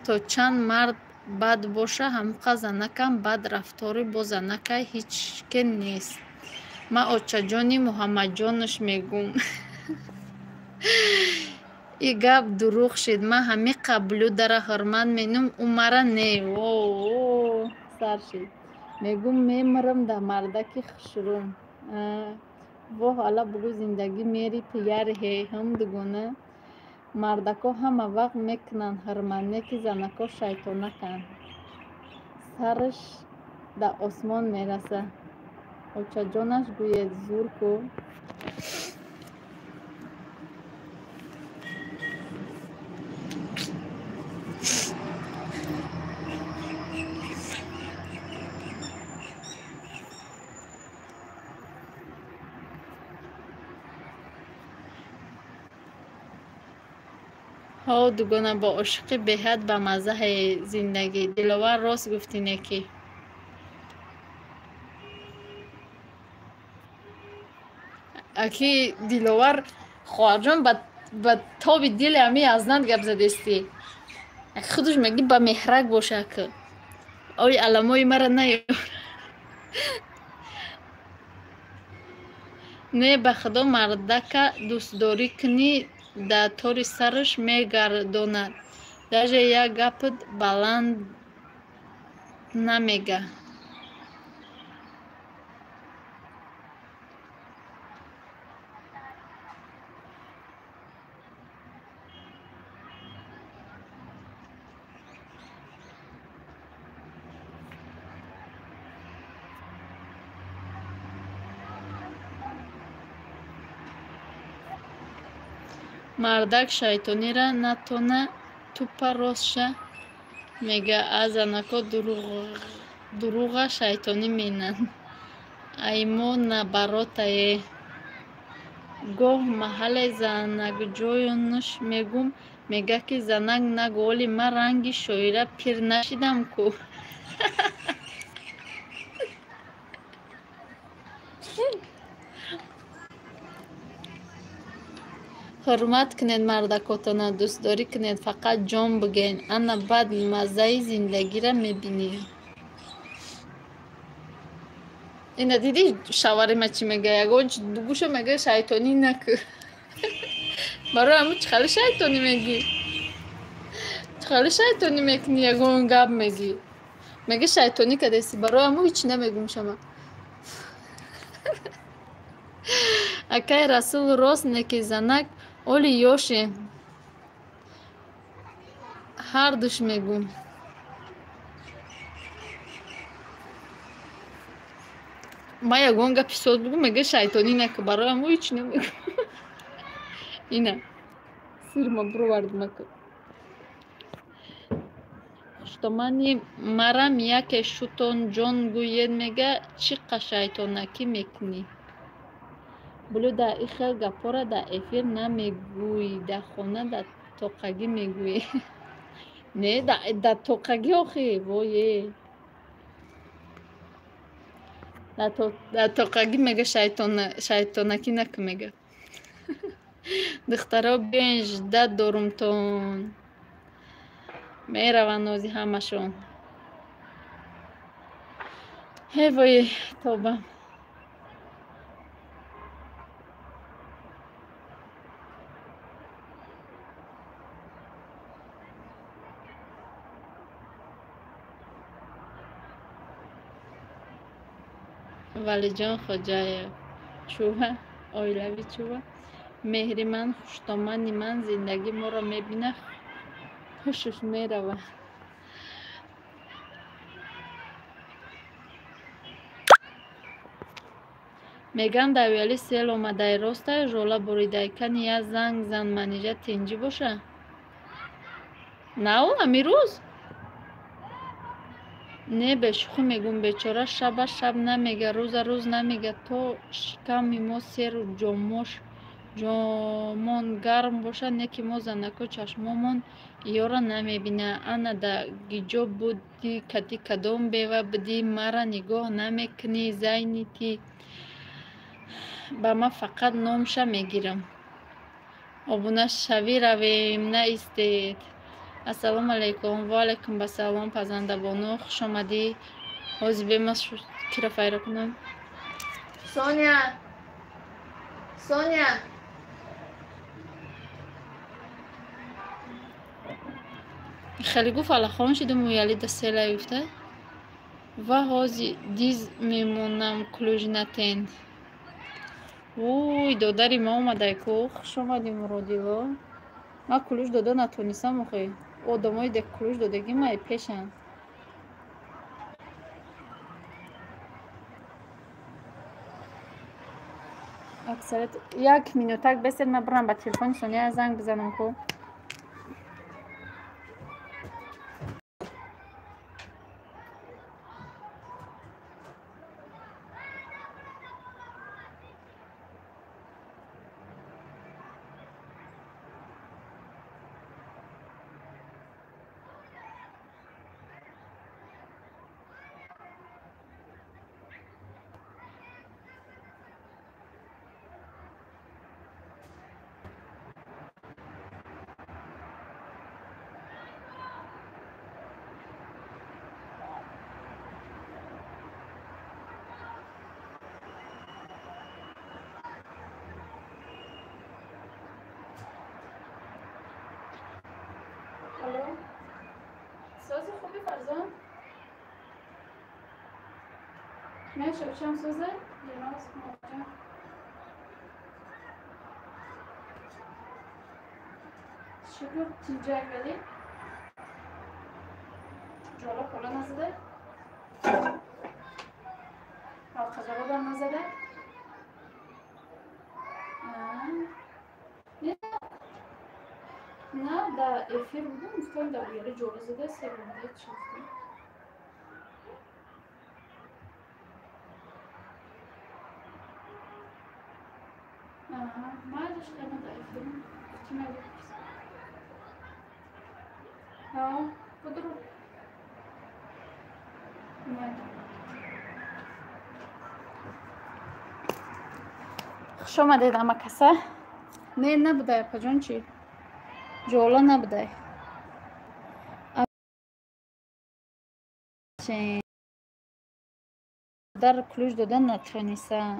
То чанд мард бад боша, ҳамуқа занакам бад рафторӣ бо занакай ҳеҷ ке нест. Ман очаҷони Муҳаммадҷонаш мегӯм. И гап дурӯғ шид. Ман ҳамиқа блюдара ҳурмат менум, ӯ мара не. О сар шид. Мегӯм мемирам дар мардаки хушрӯм. Воҳ ала бугӯ зиндагӣ мери пияри ҳем дугона. Мардако ҳама вақт мекунанд ҳурмат, не ки занако шайтонаканд. Сараш дар осмон мерасад. Очаҷонаш гӯед зур ку. Ҳо дугона бо ошиқӣ беҳад ба маззаи зиндагӣ. Диловар рост гуфтӣ неки. Аки Диловар хоҳарҷон, ба тоби дили ҳами азнат гап задестӣ. Худаш мегӣ ба меҳрак боша ака. Ои аламои мара наёр. Не, ба худо, мардака дӯстдорӣ кунӣ, да тори сараш мегардонад. Даже як гапат баланд намега. Мардак шайтонира натона тупа ростша мега, а занако дуруға шайтонӣ менанд. Ай мо набаротае. Гоҳ маҳалле занакҷоёнаш мегум, мега ки занак нагӯ, оли ман ранги шоира пир нашидам ку. Ҳурмат кунед мардакотона, дӯстдорӣ кунед, фақат ҷон бигӯед. Ана баъд маззаи зиндагиро мебинӣ. Ина дидӣ шавари ма чӣ мега? Ягон чи дугӯшо мега шайтонӣ накӯ. Барои ҳамун чӣ хеле шайтонӣ мегӣ? Чӣ хеле шайтонӣ мекунӣ, ягон гап мегӣ? Мега шайтонӣ кардасӣ, барои ҳамун ҳеҷ намегум шама. Акай Расул рост неки занак оли ёше. Ҳардуш мегум. Ман ягон гапи соз бугум, мега шайтонӣ накӯ, барои ҳамун ҳеҷ намегум. Ина сирма бировардим ака. Хуштомани марам яке шутон ҷон гӯед, мега чӣ қа шайтонакӣ мекунӣ? Було дар ин хел гапҳоро дар эфир намегӯӣ, дар хона дар тоқагӣ мегӯӣ. Не, дар тоқагӣ охи, вое. Дар тоқагӣ мега шайтонакӣ накӯ мега. Духтаро биёен ждат дорумтон. Мераванд нози ҳамашон. Ҳе вой тоба. Валиҷон Хоҷаев чува, оилавӣ чува. Меҳри ман, хуштомани ман, зиндагӣ моро мебина, ҳушаш мерава. Меган дар ояли сел омадай, ростай жола буридай, кани я занг зан, манижа тинҷӣ боша? Нав ҳамин рӯз? Не, бешӯхӣ мегӯм, бечора шаба шаб намега, рӯза рӯз намега, то шиками мо серу ҷомон гарм бошад, не ки мо занако чашмомон ёра намебина. Ана да гиҷо будӣ, кади кадом бева будӣ, мара нигоҳ намекунӣ, зайни ти. Ба ман фақат номша мегирам. Обуна шавӣ равем, наистед. Ассалому алайкум, ва алайкум ассалом, пазандабону, хуш омадӣ. Ҳозир бемас кира файра кунам. Соня! Соня! Хеле гуфт аллахон шидум уяли да села юфта. Ва ҳози диз мемонам кулӯжнатен. Вуй, додари ма омадай ку, хуш омадӣ Муродило. Ман кулӯш дода натонистам охи. Одамои де кулӯш додагӣ май пешанд. Аксарият як минутак бесед, ман бирам ба телефони Соня занг бизанам ку. Фарзон? Мешавчам созай? Ҷаноб моҷа. Шукр тинҷай вале. Ҷола пола назада. Ҳалқаҷалодам назада. На, дар эфир будам, гуфтам дар уяли ҷола зада, себонда чӣ гуфтам. Майлаш қайма дар эфирам. Гуфтим бипурсам. Будру. Хуш омадед ҳама каса. Не, набудай, апаҷон, чӣ? Ҷола набудай. Дар ключ додан натонисам.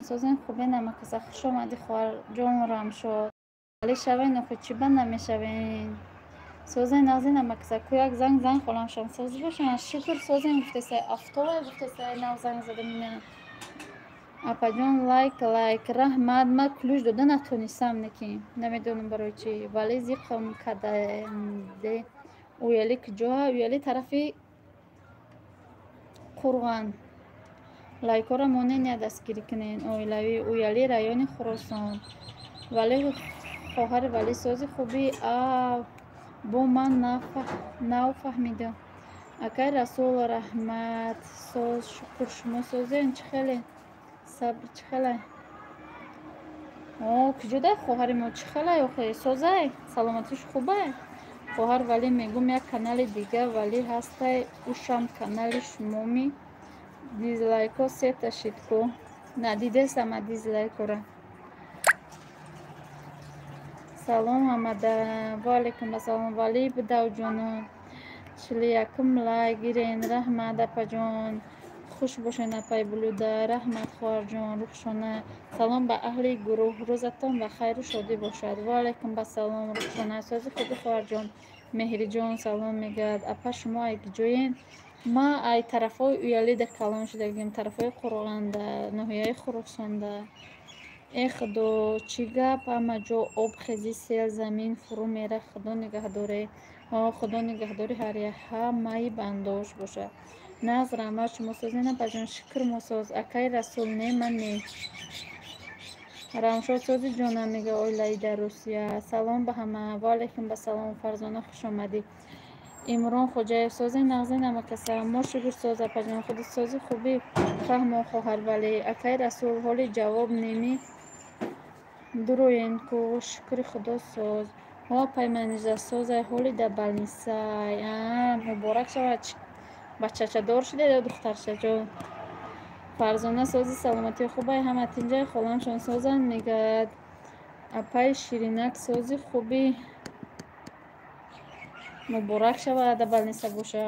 Созен хубен ҳама каса. Хуш омадӣ хоҳарҷон Рамшод. Вале шавен охи чӣ ба намешавен? Созен нағзин ҳама каса. Ку як занг занг холамшон. Соз бошанд. Шукр созен гуфтесай. Афтовай гуфтесай. Нав занг задам ина. Апаҷон лайк лайк. Раҳмат. Ма ключ дода натонисам неки. Намедонам барои чӣ. Вале зиқм каданде. Уяли куҷоа? Уяли тарафи Қурған. Лайкҳоро монен я дастгирӣ кунен. Оилавӣ. Уяли райони Хуросон. Вале хоҳари Валӣ сози хубӣ. А бо ман нав фаҳмидам. Акай Расул раҳмат. Соз шукр шумо созен чӣ хеле? Сабр чӣ хелай? О, куҷодай хоҳари мо чӣ хелай охе? Созай? Саломатиш хубай? Хоҳар Валӣ мегум як канали дига Валӣ ҳастай, ушам канали шумоми. Дизлайкҳо сета шид ку. Надидесама дизлайкҳора. Салом ҳамада. Ва алайкум ассалом. Валӣ бидав ҷоно. 41 лайк гирен. Раҳмат апаҷон. Хуш бошен апай Булуда. Раҳмат хоҳарҷон Рухшона. Салом ба аҳли гурӯҳ. Рӯзатон ба хайру шодӣ бошад. Ва алайкум ассалом Рухшона. Сози хуби хоҳарҷон. Меҳриҷон салом мегӯяд. Апа шумо ай куҷоен? Ма ай тарафҳои Уялида калон шудагим, тарафҳои Қурғанда, ноҳияи Хуросонда. Э худо, чӣ гап, ҳама ҷо об хези, сел, замин фурӯ мера. Худо нигаҳдоре. Худо нигаҳдори ҳар як ҳамаи бандош бошад. Нағз раҳмат шумо созен апаҷон, шукр мо соз. Акай Расул не, ман не. Рамшод сози ҷонам мега оилаи дар Русия. Салом ба ҳама. Ва алайкум ассалом Фарзона, хуш омадӣ. Имрон Хоҷаев созен нағзен ҳама каса. Мо шукр соз апаҷон, худат сози хубӣ. Фаҳмо хоҳар Валӣ. Акай Расул ҳоли ҷавоб неми дуроен ку. Шукри худо соз. Ҳо апай Манижа созай ҳоли да балнисай. Муборак шавад. Бачачадор шуда ё духтарчаҷо? Фарзона сози саломатии хубай, ҳама тинҷай, холамшон созанд мегӯяд. Апай Ширинак сози хубӣ. Муборак шавад да балниса боша.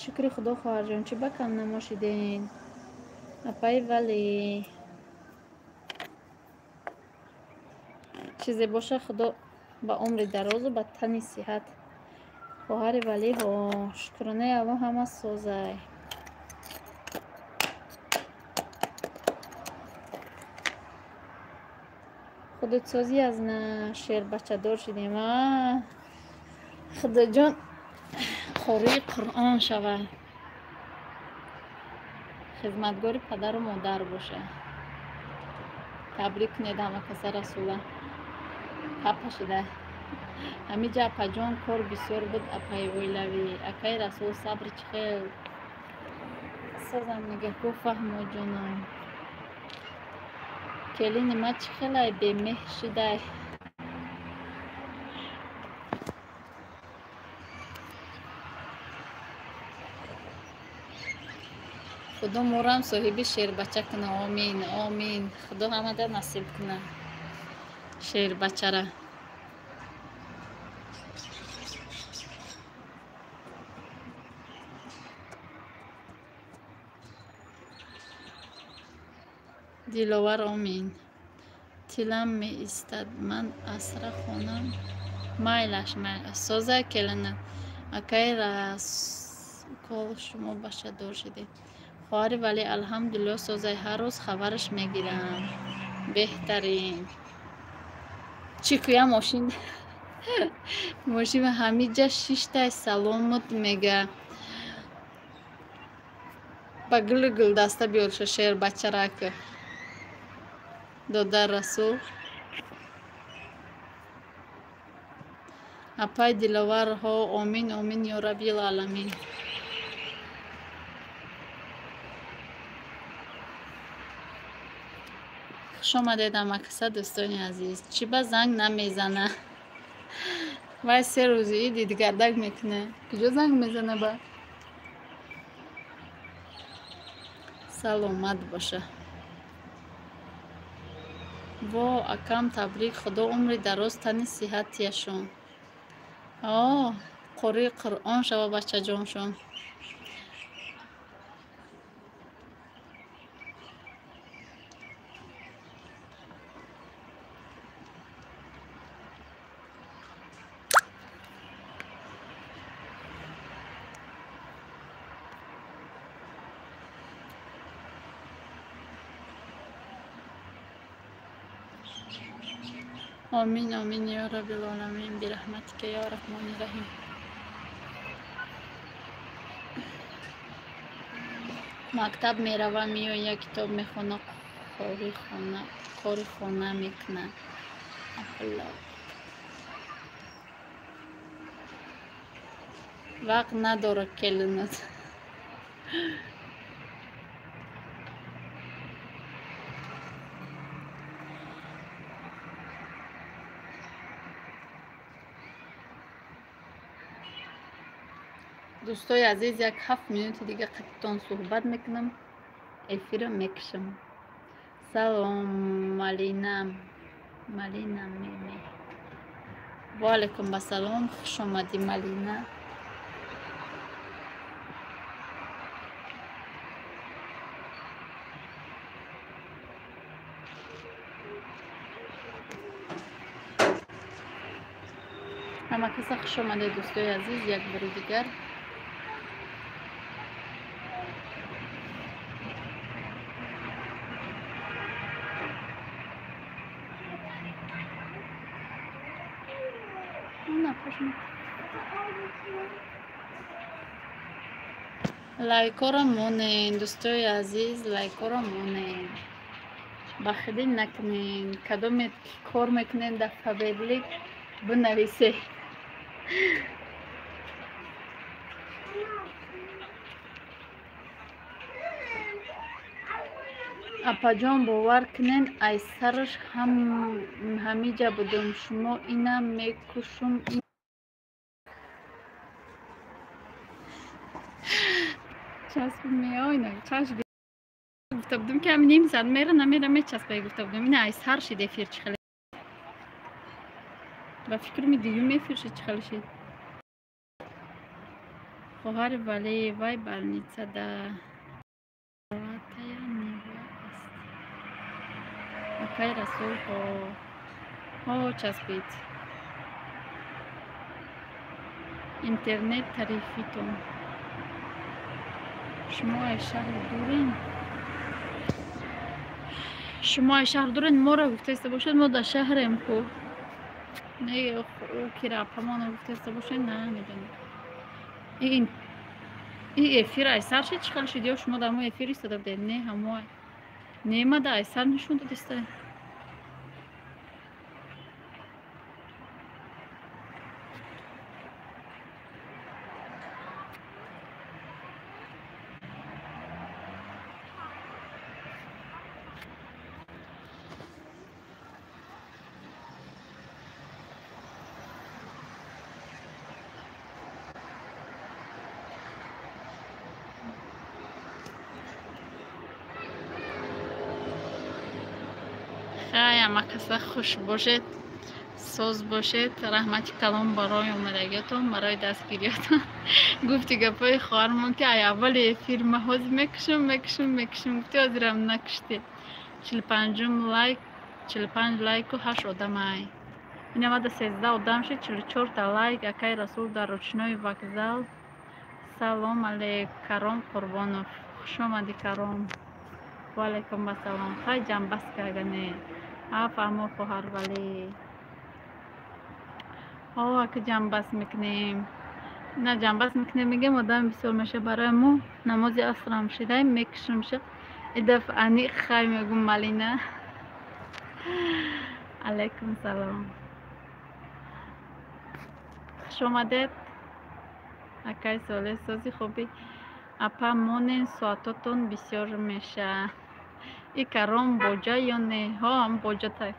Шукри худо хоҳарҷон, чӣ ба кам намошиден? Апай Валӣ. Чизе боша худо ба умри дарозу ба тани сиҳат. Хоҳари Валӣ ҳо, шукронаи Аллоҳ ҳама созай. Худотсозӣ аз на шербачадор шидем. Худоҷон қории Қуръон шава. Хизматгори падару модар боша. Табрик кунед ҳама каса Расула. Папа шуда. Ҳамиҷа апаҷон кор бисёр буд апаи оилавӣ. Акай Расул сабр чӣ хел? Созам мега ку фаҳмо ҷоном. Келини ма чӣ хелай бемеҳр шидай. Худо морам соҳиби шербача куна. Омин, омин. Худо ҳамада насиб куна шербачара. Диловар омин. Тилам меистад. Ман асра хонам. Майлаш, майлаш. Соза келина. Акай Раскол, шумо башадор шидед. Хоҳари Валӣ, алҳамдулилло, созай, ҳар рӯз хабараш мегирам. Беҳтарин. Чӣ кӯям, мошин? Мошин ҳамиҷа шиштай, саломат мега. Ба гулу гулдаста биёрша, шер бачарак. Додар Расул. Апай Диловар, ҳо, омин, омин, ё раббил аламин. Хуш омадед, ҳамакаса, дӯстони азиз. Чӣ ба занг намезана? Вай се рӯзи иди дигардак мекуна. Куҷо занг мезана ба? Саломат боша. Во, акам, табрик, Худо умри дароз, тани сиҳатияшон. О, қории Қуръон шава бачаҷоншон. Омин, омин, ё раббил оламин, бирахматика ё раҳмони раҳим. Мактаб мерава, меоя, китоб мехона, кори хона мекунад. Вақт надорад келинат. Дӯстои азиз, як 7 минути дига қаттон суҳбат мекунам, эфирро мекушам. Салом, Малина. Малина меме. Ва алайкум ассалом, хуш омадӣ, Малина. Ҳама каса хуш омадед, дӯстои азиз, як бори дигар. Лайкора монен, дӯстои азиз, лайкора монен. Бахилӣ накунен. Кадоме кор мекунен дар Фаберлик, бинависе. Апаҷон, бовар кунен, ай сараш ҳамиҷа будум. Шумо ина мекушум. Часп меоина, чашм гуфта будум, ки ҳами ним соат мера, намера, мечаспа, гуфта будум. Ина ай сар шид эфир чӣ хеле. Ба фикр ми дуюм эфир шид, чӣ хеле шид. Хоҳари Валӣ, вай больница да Золотая Нива аст. Акай Расул, ҳо. Ҳо, часпид. Интернет тарифитон. Шумо ай шаҳр дурен? Шумо ай шаҳр дурен? Моро гуфтаиста бошед, мо дар шаҳрем ку. Не, ӯ кира апамона гуфтаиста бошед, намедонем. Ин эфир ай сар шид, чӣ хел шид? Ё шумо дар мо эфир истода будед? Не, ҳамо. Не, ма да ай сар нишон додиста. Хай, ҳама каса хуш бошед, соз бошед. Раҳмати калом барои омадагиётон, барои дастгириётон. Гуфти гапҳои хоҳармон, ки ай аввали эфир ма ҳозир мекушам, мекушам, мекушам, гуфти, ҳозирам накушти. 45-ум лайк 45 лайку 8 одамай. Инамада 13 одам шид, 44 та лайк. Акай Расул дар ручной вокзал. Салом алейк, Каром Қурбонов. Хуш омадӣ, Каром. Ва алайкум ассалом. Хай ҷамбас кардане. А фаҳмо хоҳар вале. О, ака ҷамбас мекунем. На ҷамбас мекунем, мегем одам бисёр меша барои мо намози асрам шидай мекушам ша. И дафъа ани хай мегум Малина. Алайкум салом. Хуш омадед. Акай Солеҳ, сози хуби. Апа монен, соатотон бисёр меша. И Каром боҷа ё не? Ҳо, ам боҷа тай.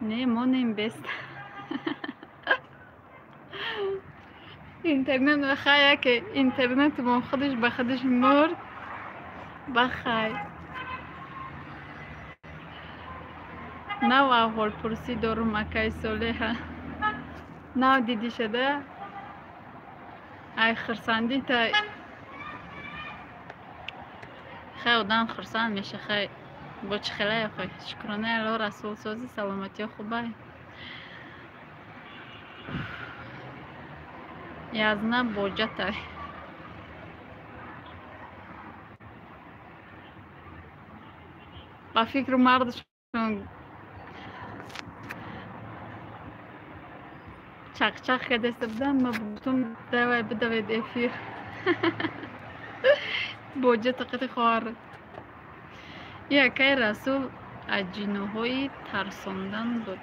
Не, монем бест. Интернет бахай, яке интернет мо худаш ба худаш мурд. Бахай. Нав аҳволпурсӣ дорум, акай Солеҳа. Нав дидӣ шуда? Ай хурсандӣ та хай одам хурсанд меша, хай бо чӣ хелае хой. Шукронаи Аллоҳ, Расул сози, саломатиё хубай. Язна боҷатай. Ба фикру мардашон чақчақ кардаиста будам, ма гуфтум давай бидавед эфир. Боҷата қати хоҳар. И акай Расул аз ҷиноҳои тарсондан буд.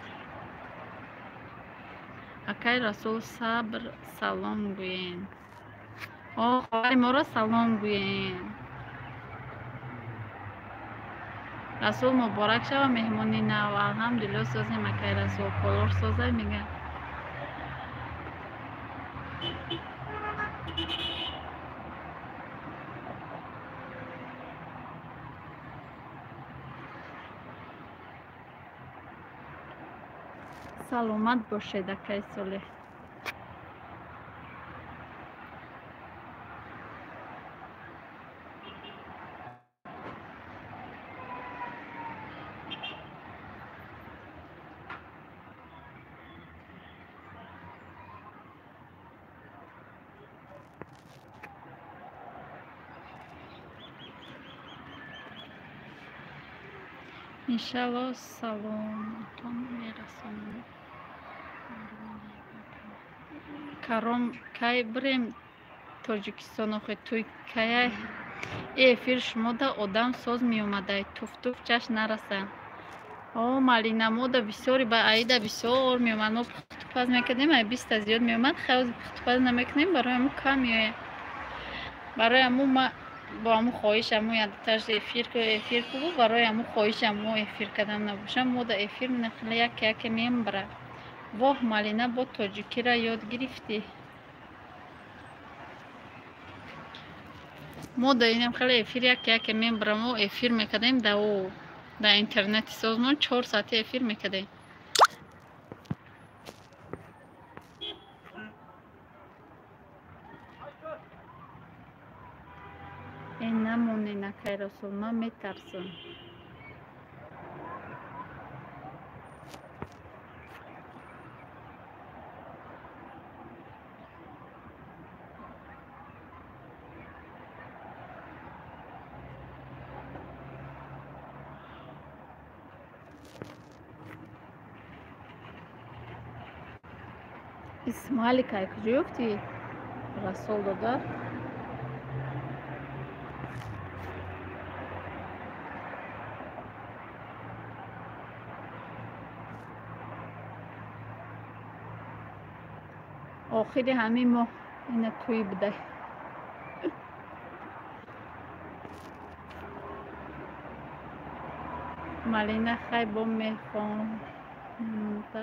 Акай Расул сабр салом гӯен. О, хоҳари моро салом гӯен. Расул муборак шава, меҳмони нав. Алҳамдулилло созем, акай Расул. Колор созай мега. Саломат бошед, акай Солеҳ. Иншалло саломатон мерасонам. Каром, кай бирем Тоҷикистон охи туй каяй? Эфир шумода одам соз меомадай, туфтуф чаш нараса. О, Малина, мода бисёри ба аида бисёр меомад. Мо пухтупаз мекардем, ай 20 зиёд меомад. Хай пухтупаз намекунем, барои ҳамун кам меояд. Барои ҳамун ма бо ҳамун хоҳиш ҳамун ядташ эфир ку эфир ку барои ҳамун хоҳиш ҳамун эфир кардам набошам. Мода эфир нахла яке яке мембара. Воҳ, Малина, бо тоҷикиро ёд гирифтӣ. Мо да инам хеле эфир яке яке мембарам. Мо эфир мекардем да о дар интернети созмон 4 соати эфир мекардем. Э, намонен, акай Расул, ман метарсам. Исмаилик ай куҷо ёфтӣ? Расул додар. Охири ҳамин моҳ ина тӯй будай. Малина хай бо мехонда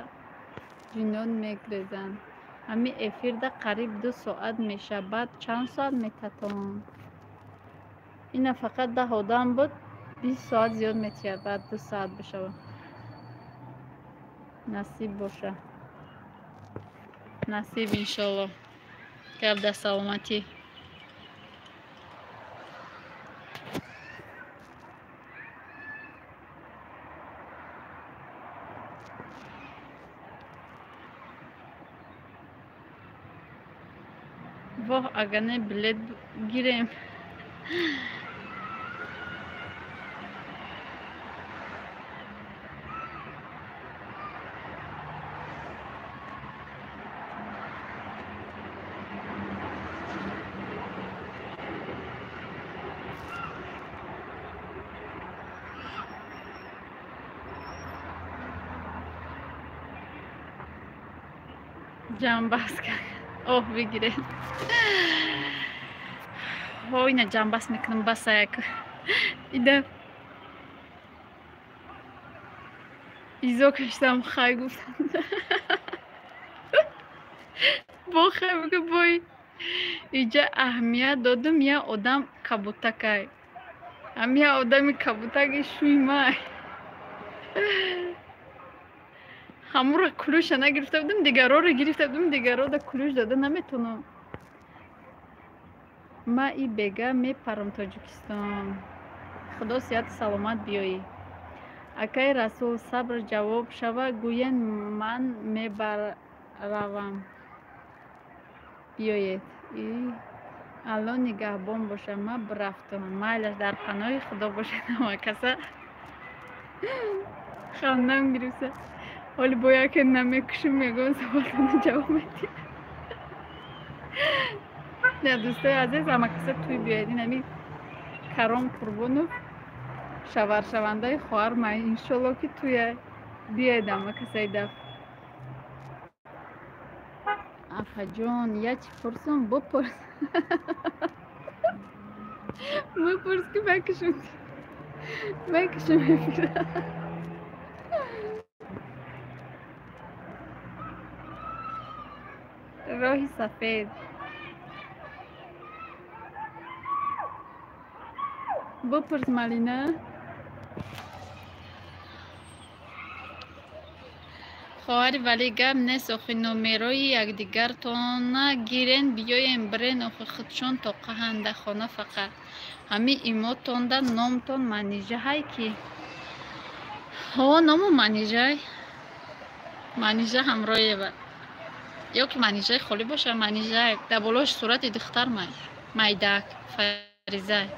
ҷинон мегрезанд. Ҳамин эфирда қариб 2 соат мешавад. Баъд чанд соат метатон? Ина фақат 10 одам буд, 20 соат зиёд метиҳад, баъд 2 соат бишавад. Насиб боша. Насиб иншолло. Гап дар саломатӣ. Воҳ, агар не билет гирем. Ҷамбас кард. Оҳ, бигиред. Ина ҷамбас мекунам, баса як. Ида изо каштам, хай гуфтам. Бо хай бигӯ, бой. Иҷа аҳамият додум, я одам кабутакай. Ам я одами кабутаки шӯй май. Ҳамуро кулӯша нагирифта будам, дигарора гирифта будам, дигарода кулӯш дода наметонам. Ма и бега мепарам Тоҷикистон. Худо сиҳату саломат биёӣ. Акаи Расул, сабр ҷавоб шава, гӯен ман мебаравам. Биёед. Алло нигаҳбон боша, ма бирафтам. Майлаш, дар паноҳи Худо бошед ҳама каса. Хандам гирифта. Ҳоли бо яке намекушум, мегӯям саволтона ҷавоб медиҳам. Не, дӯстои азиз, ҳама каса тӯй биёед. Ин ҳами Каром Қурбонов шаваршавандаи хоҳар май. Иншолло ки тӯя биёед ҳама касаи даф. Афаҷон, я чӣ пурсум? Бупурс. Бупурс ки мекушум. Мекушум эфира. Роҳи сафед. Бупурс, Малина. Хоҳари валӣ, гап нест, охи номерои якдигартона гирен, биёем бирен, охи худшон тоқаҳанда хона фақат. Ҳами имотонда номтон Манижаҳай ки? Ҳо, ному Манижай. Манижа ҳамроҳева. Ё ки Манижаи холӣ боша, Манижай. Дар болош сурати духтар май. Майдак, Фаризай.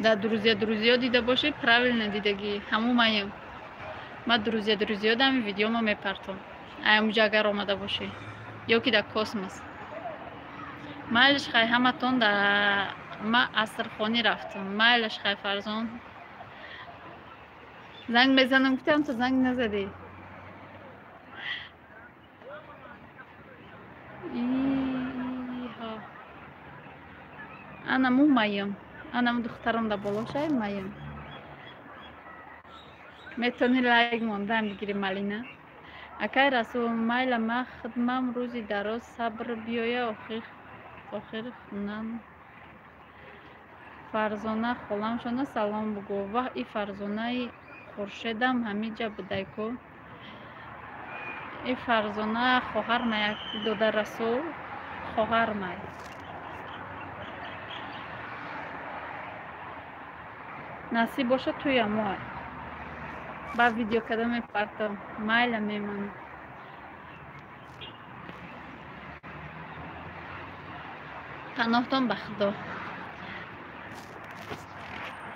Дар друзья друзья дида бошед, правильно дидагӣ. Ҳамун маем. Ма друзья друзья дам видеомо мепартом. Аямуҷа агар омада бошӣ. Ё ки дар космос. Майлаш хай ҳаматон да ма асрхонӣ рафтам. Майлаш хай Фарзон. Занг мезанам, гуфтам ту занг назадӣ. Иҳо. Анаму маем. Анаму духтарам дар болошай маем. Метавонӣ лайк мондаам бигирӣ, Малина. Акай Расул, майла ма хидмам рӯзи дароз сабр биёя, охир хунам. Фарзона холамшона салом бугӯ. Ваҳ, и Фарзонаи Хуршедам ҳамиҷа будай ку. И Фарзона хоҳар маяк дода Расул, хоҳар май. Насиб боша туя мо. Ба видео када мепартам. Майла мемонам. Паноҳтон ба Худо.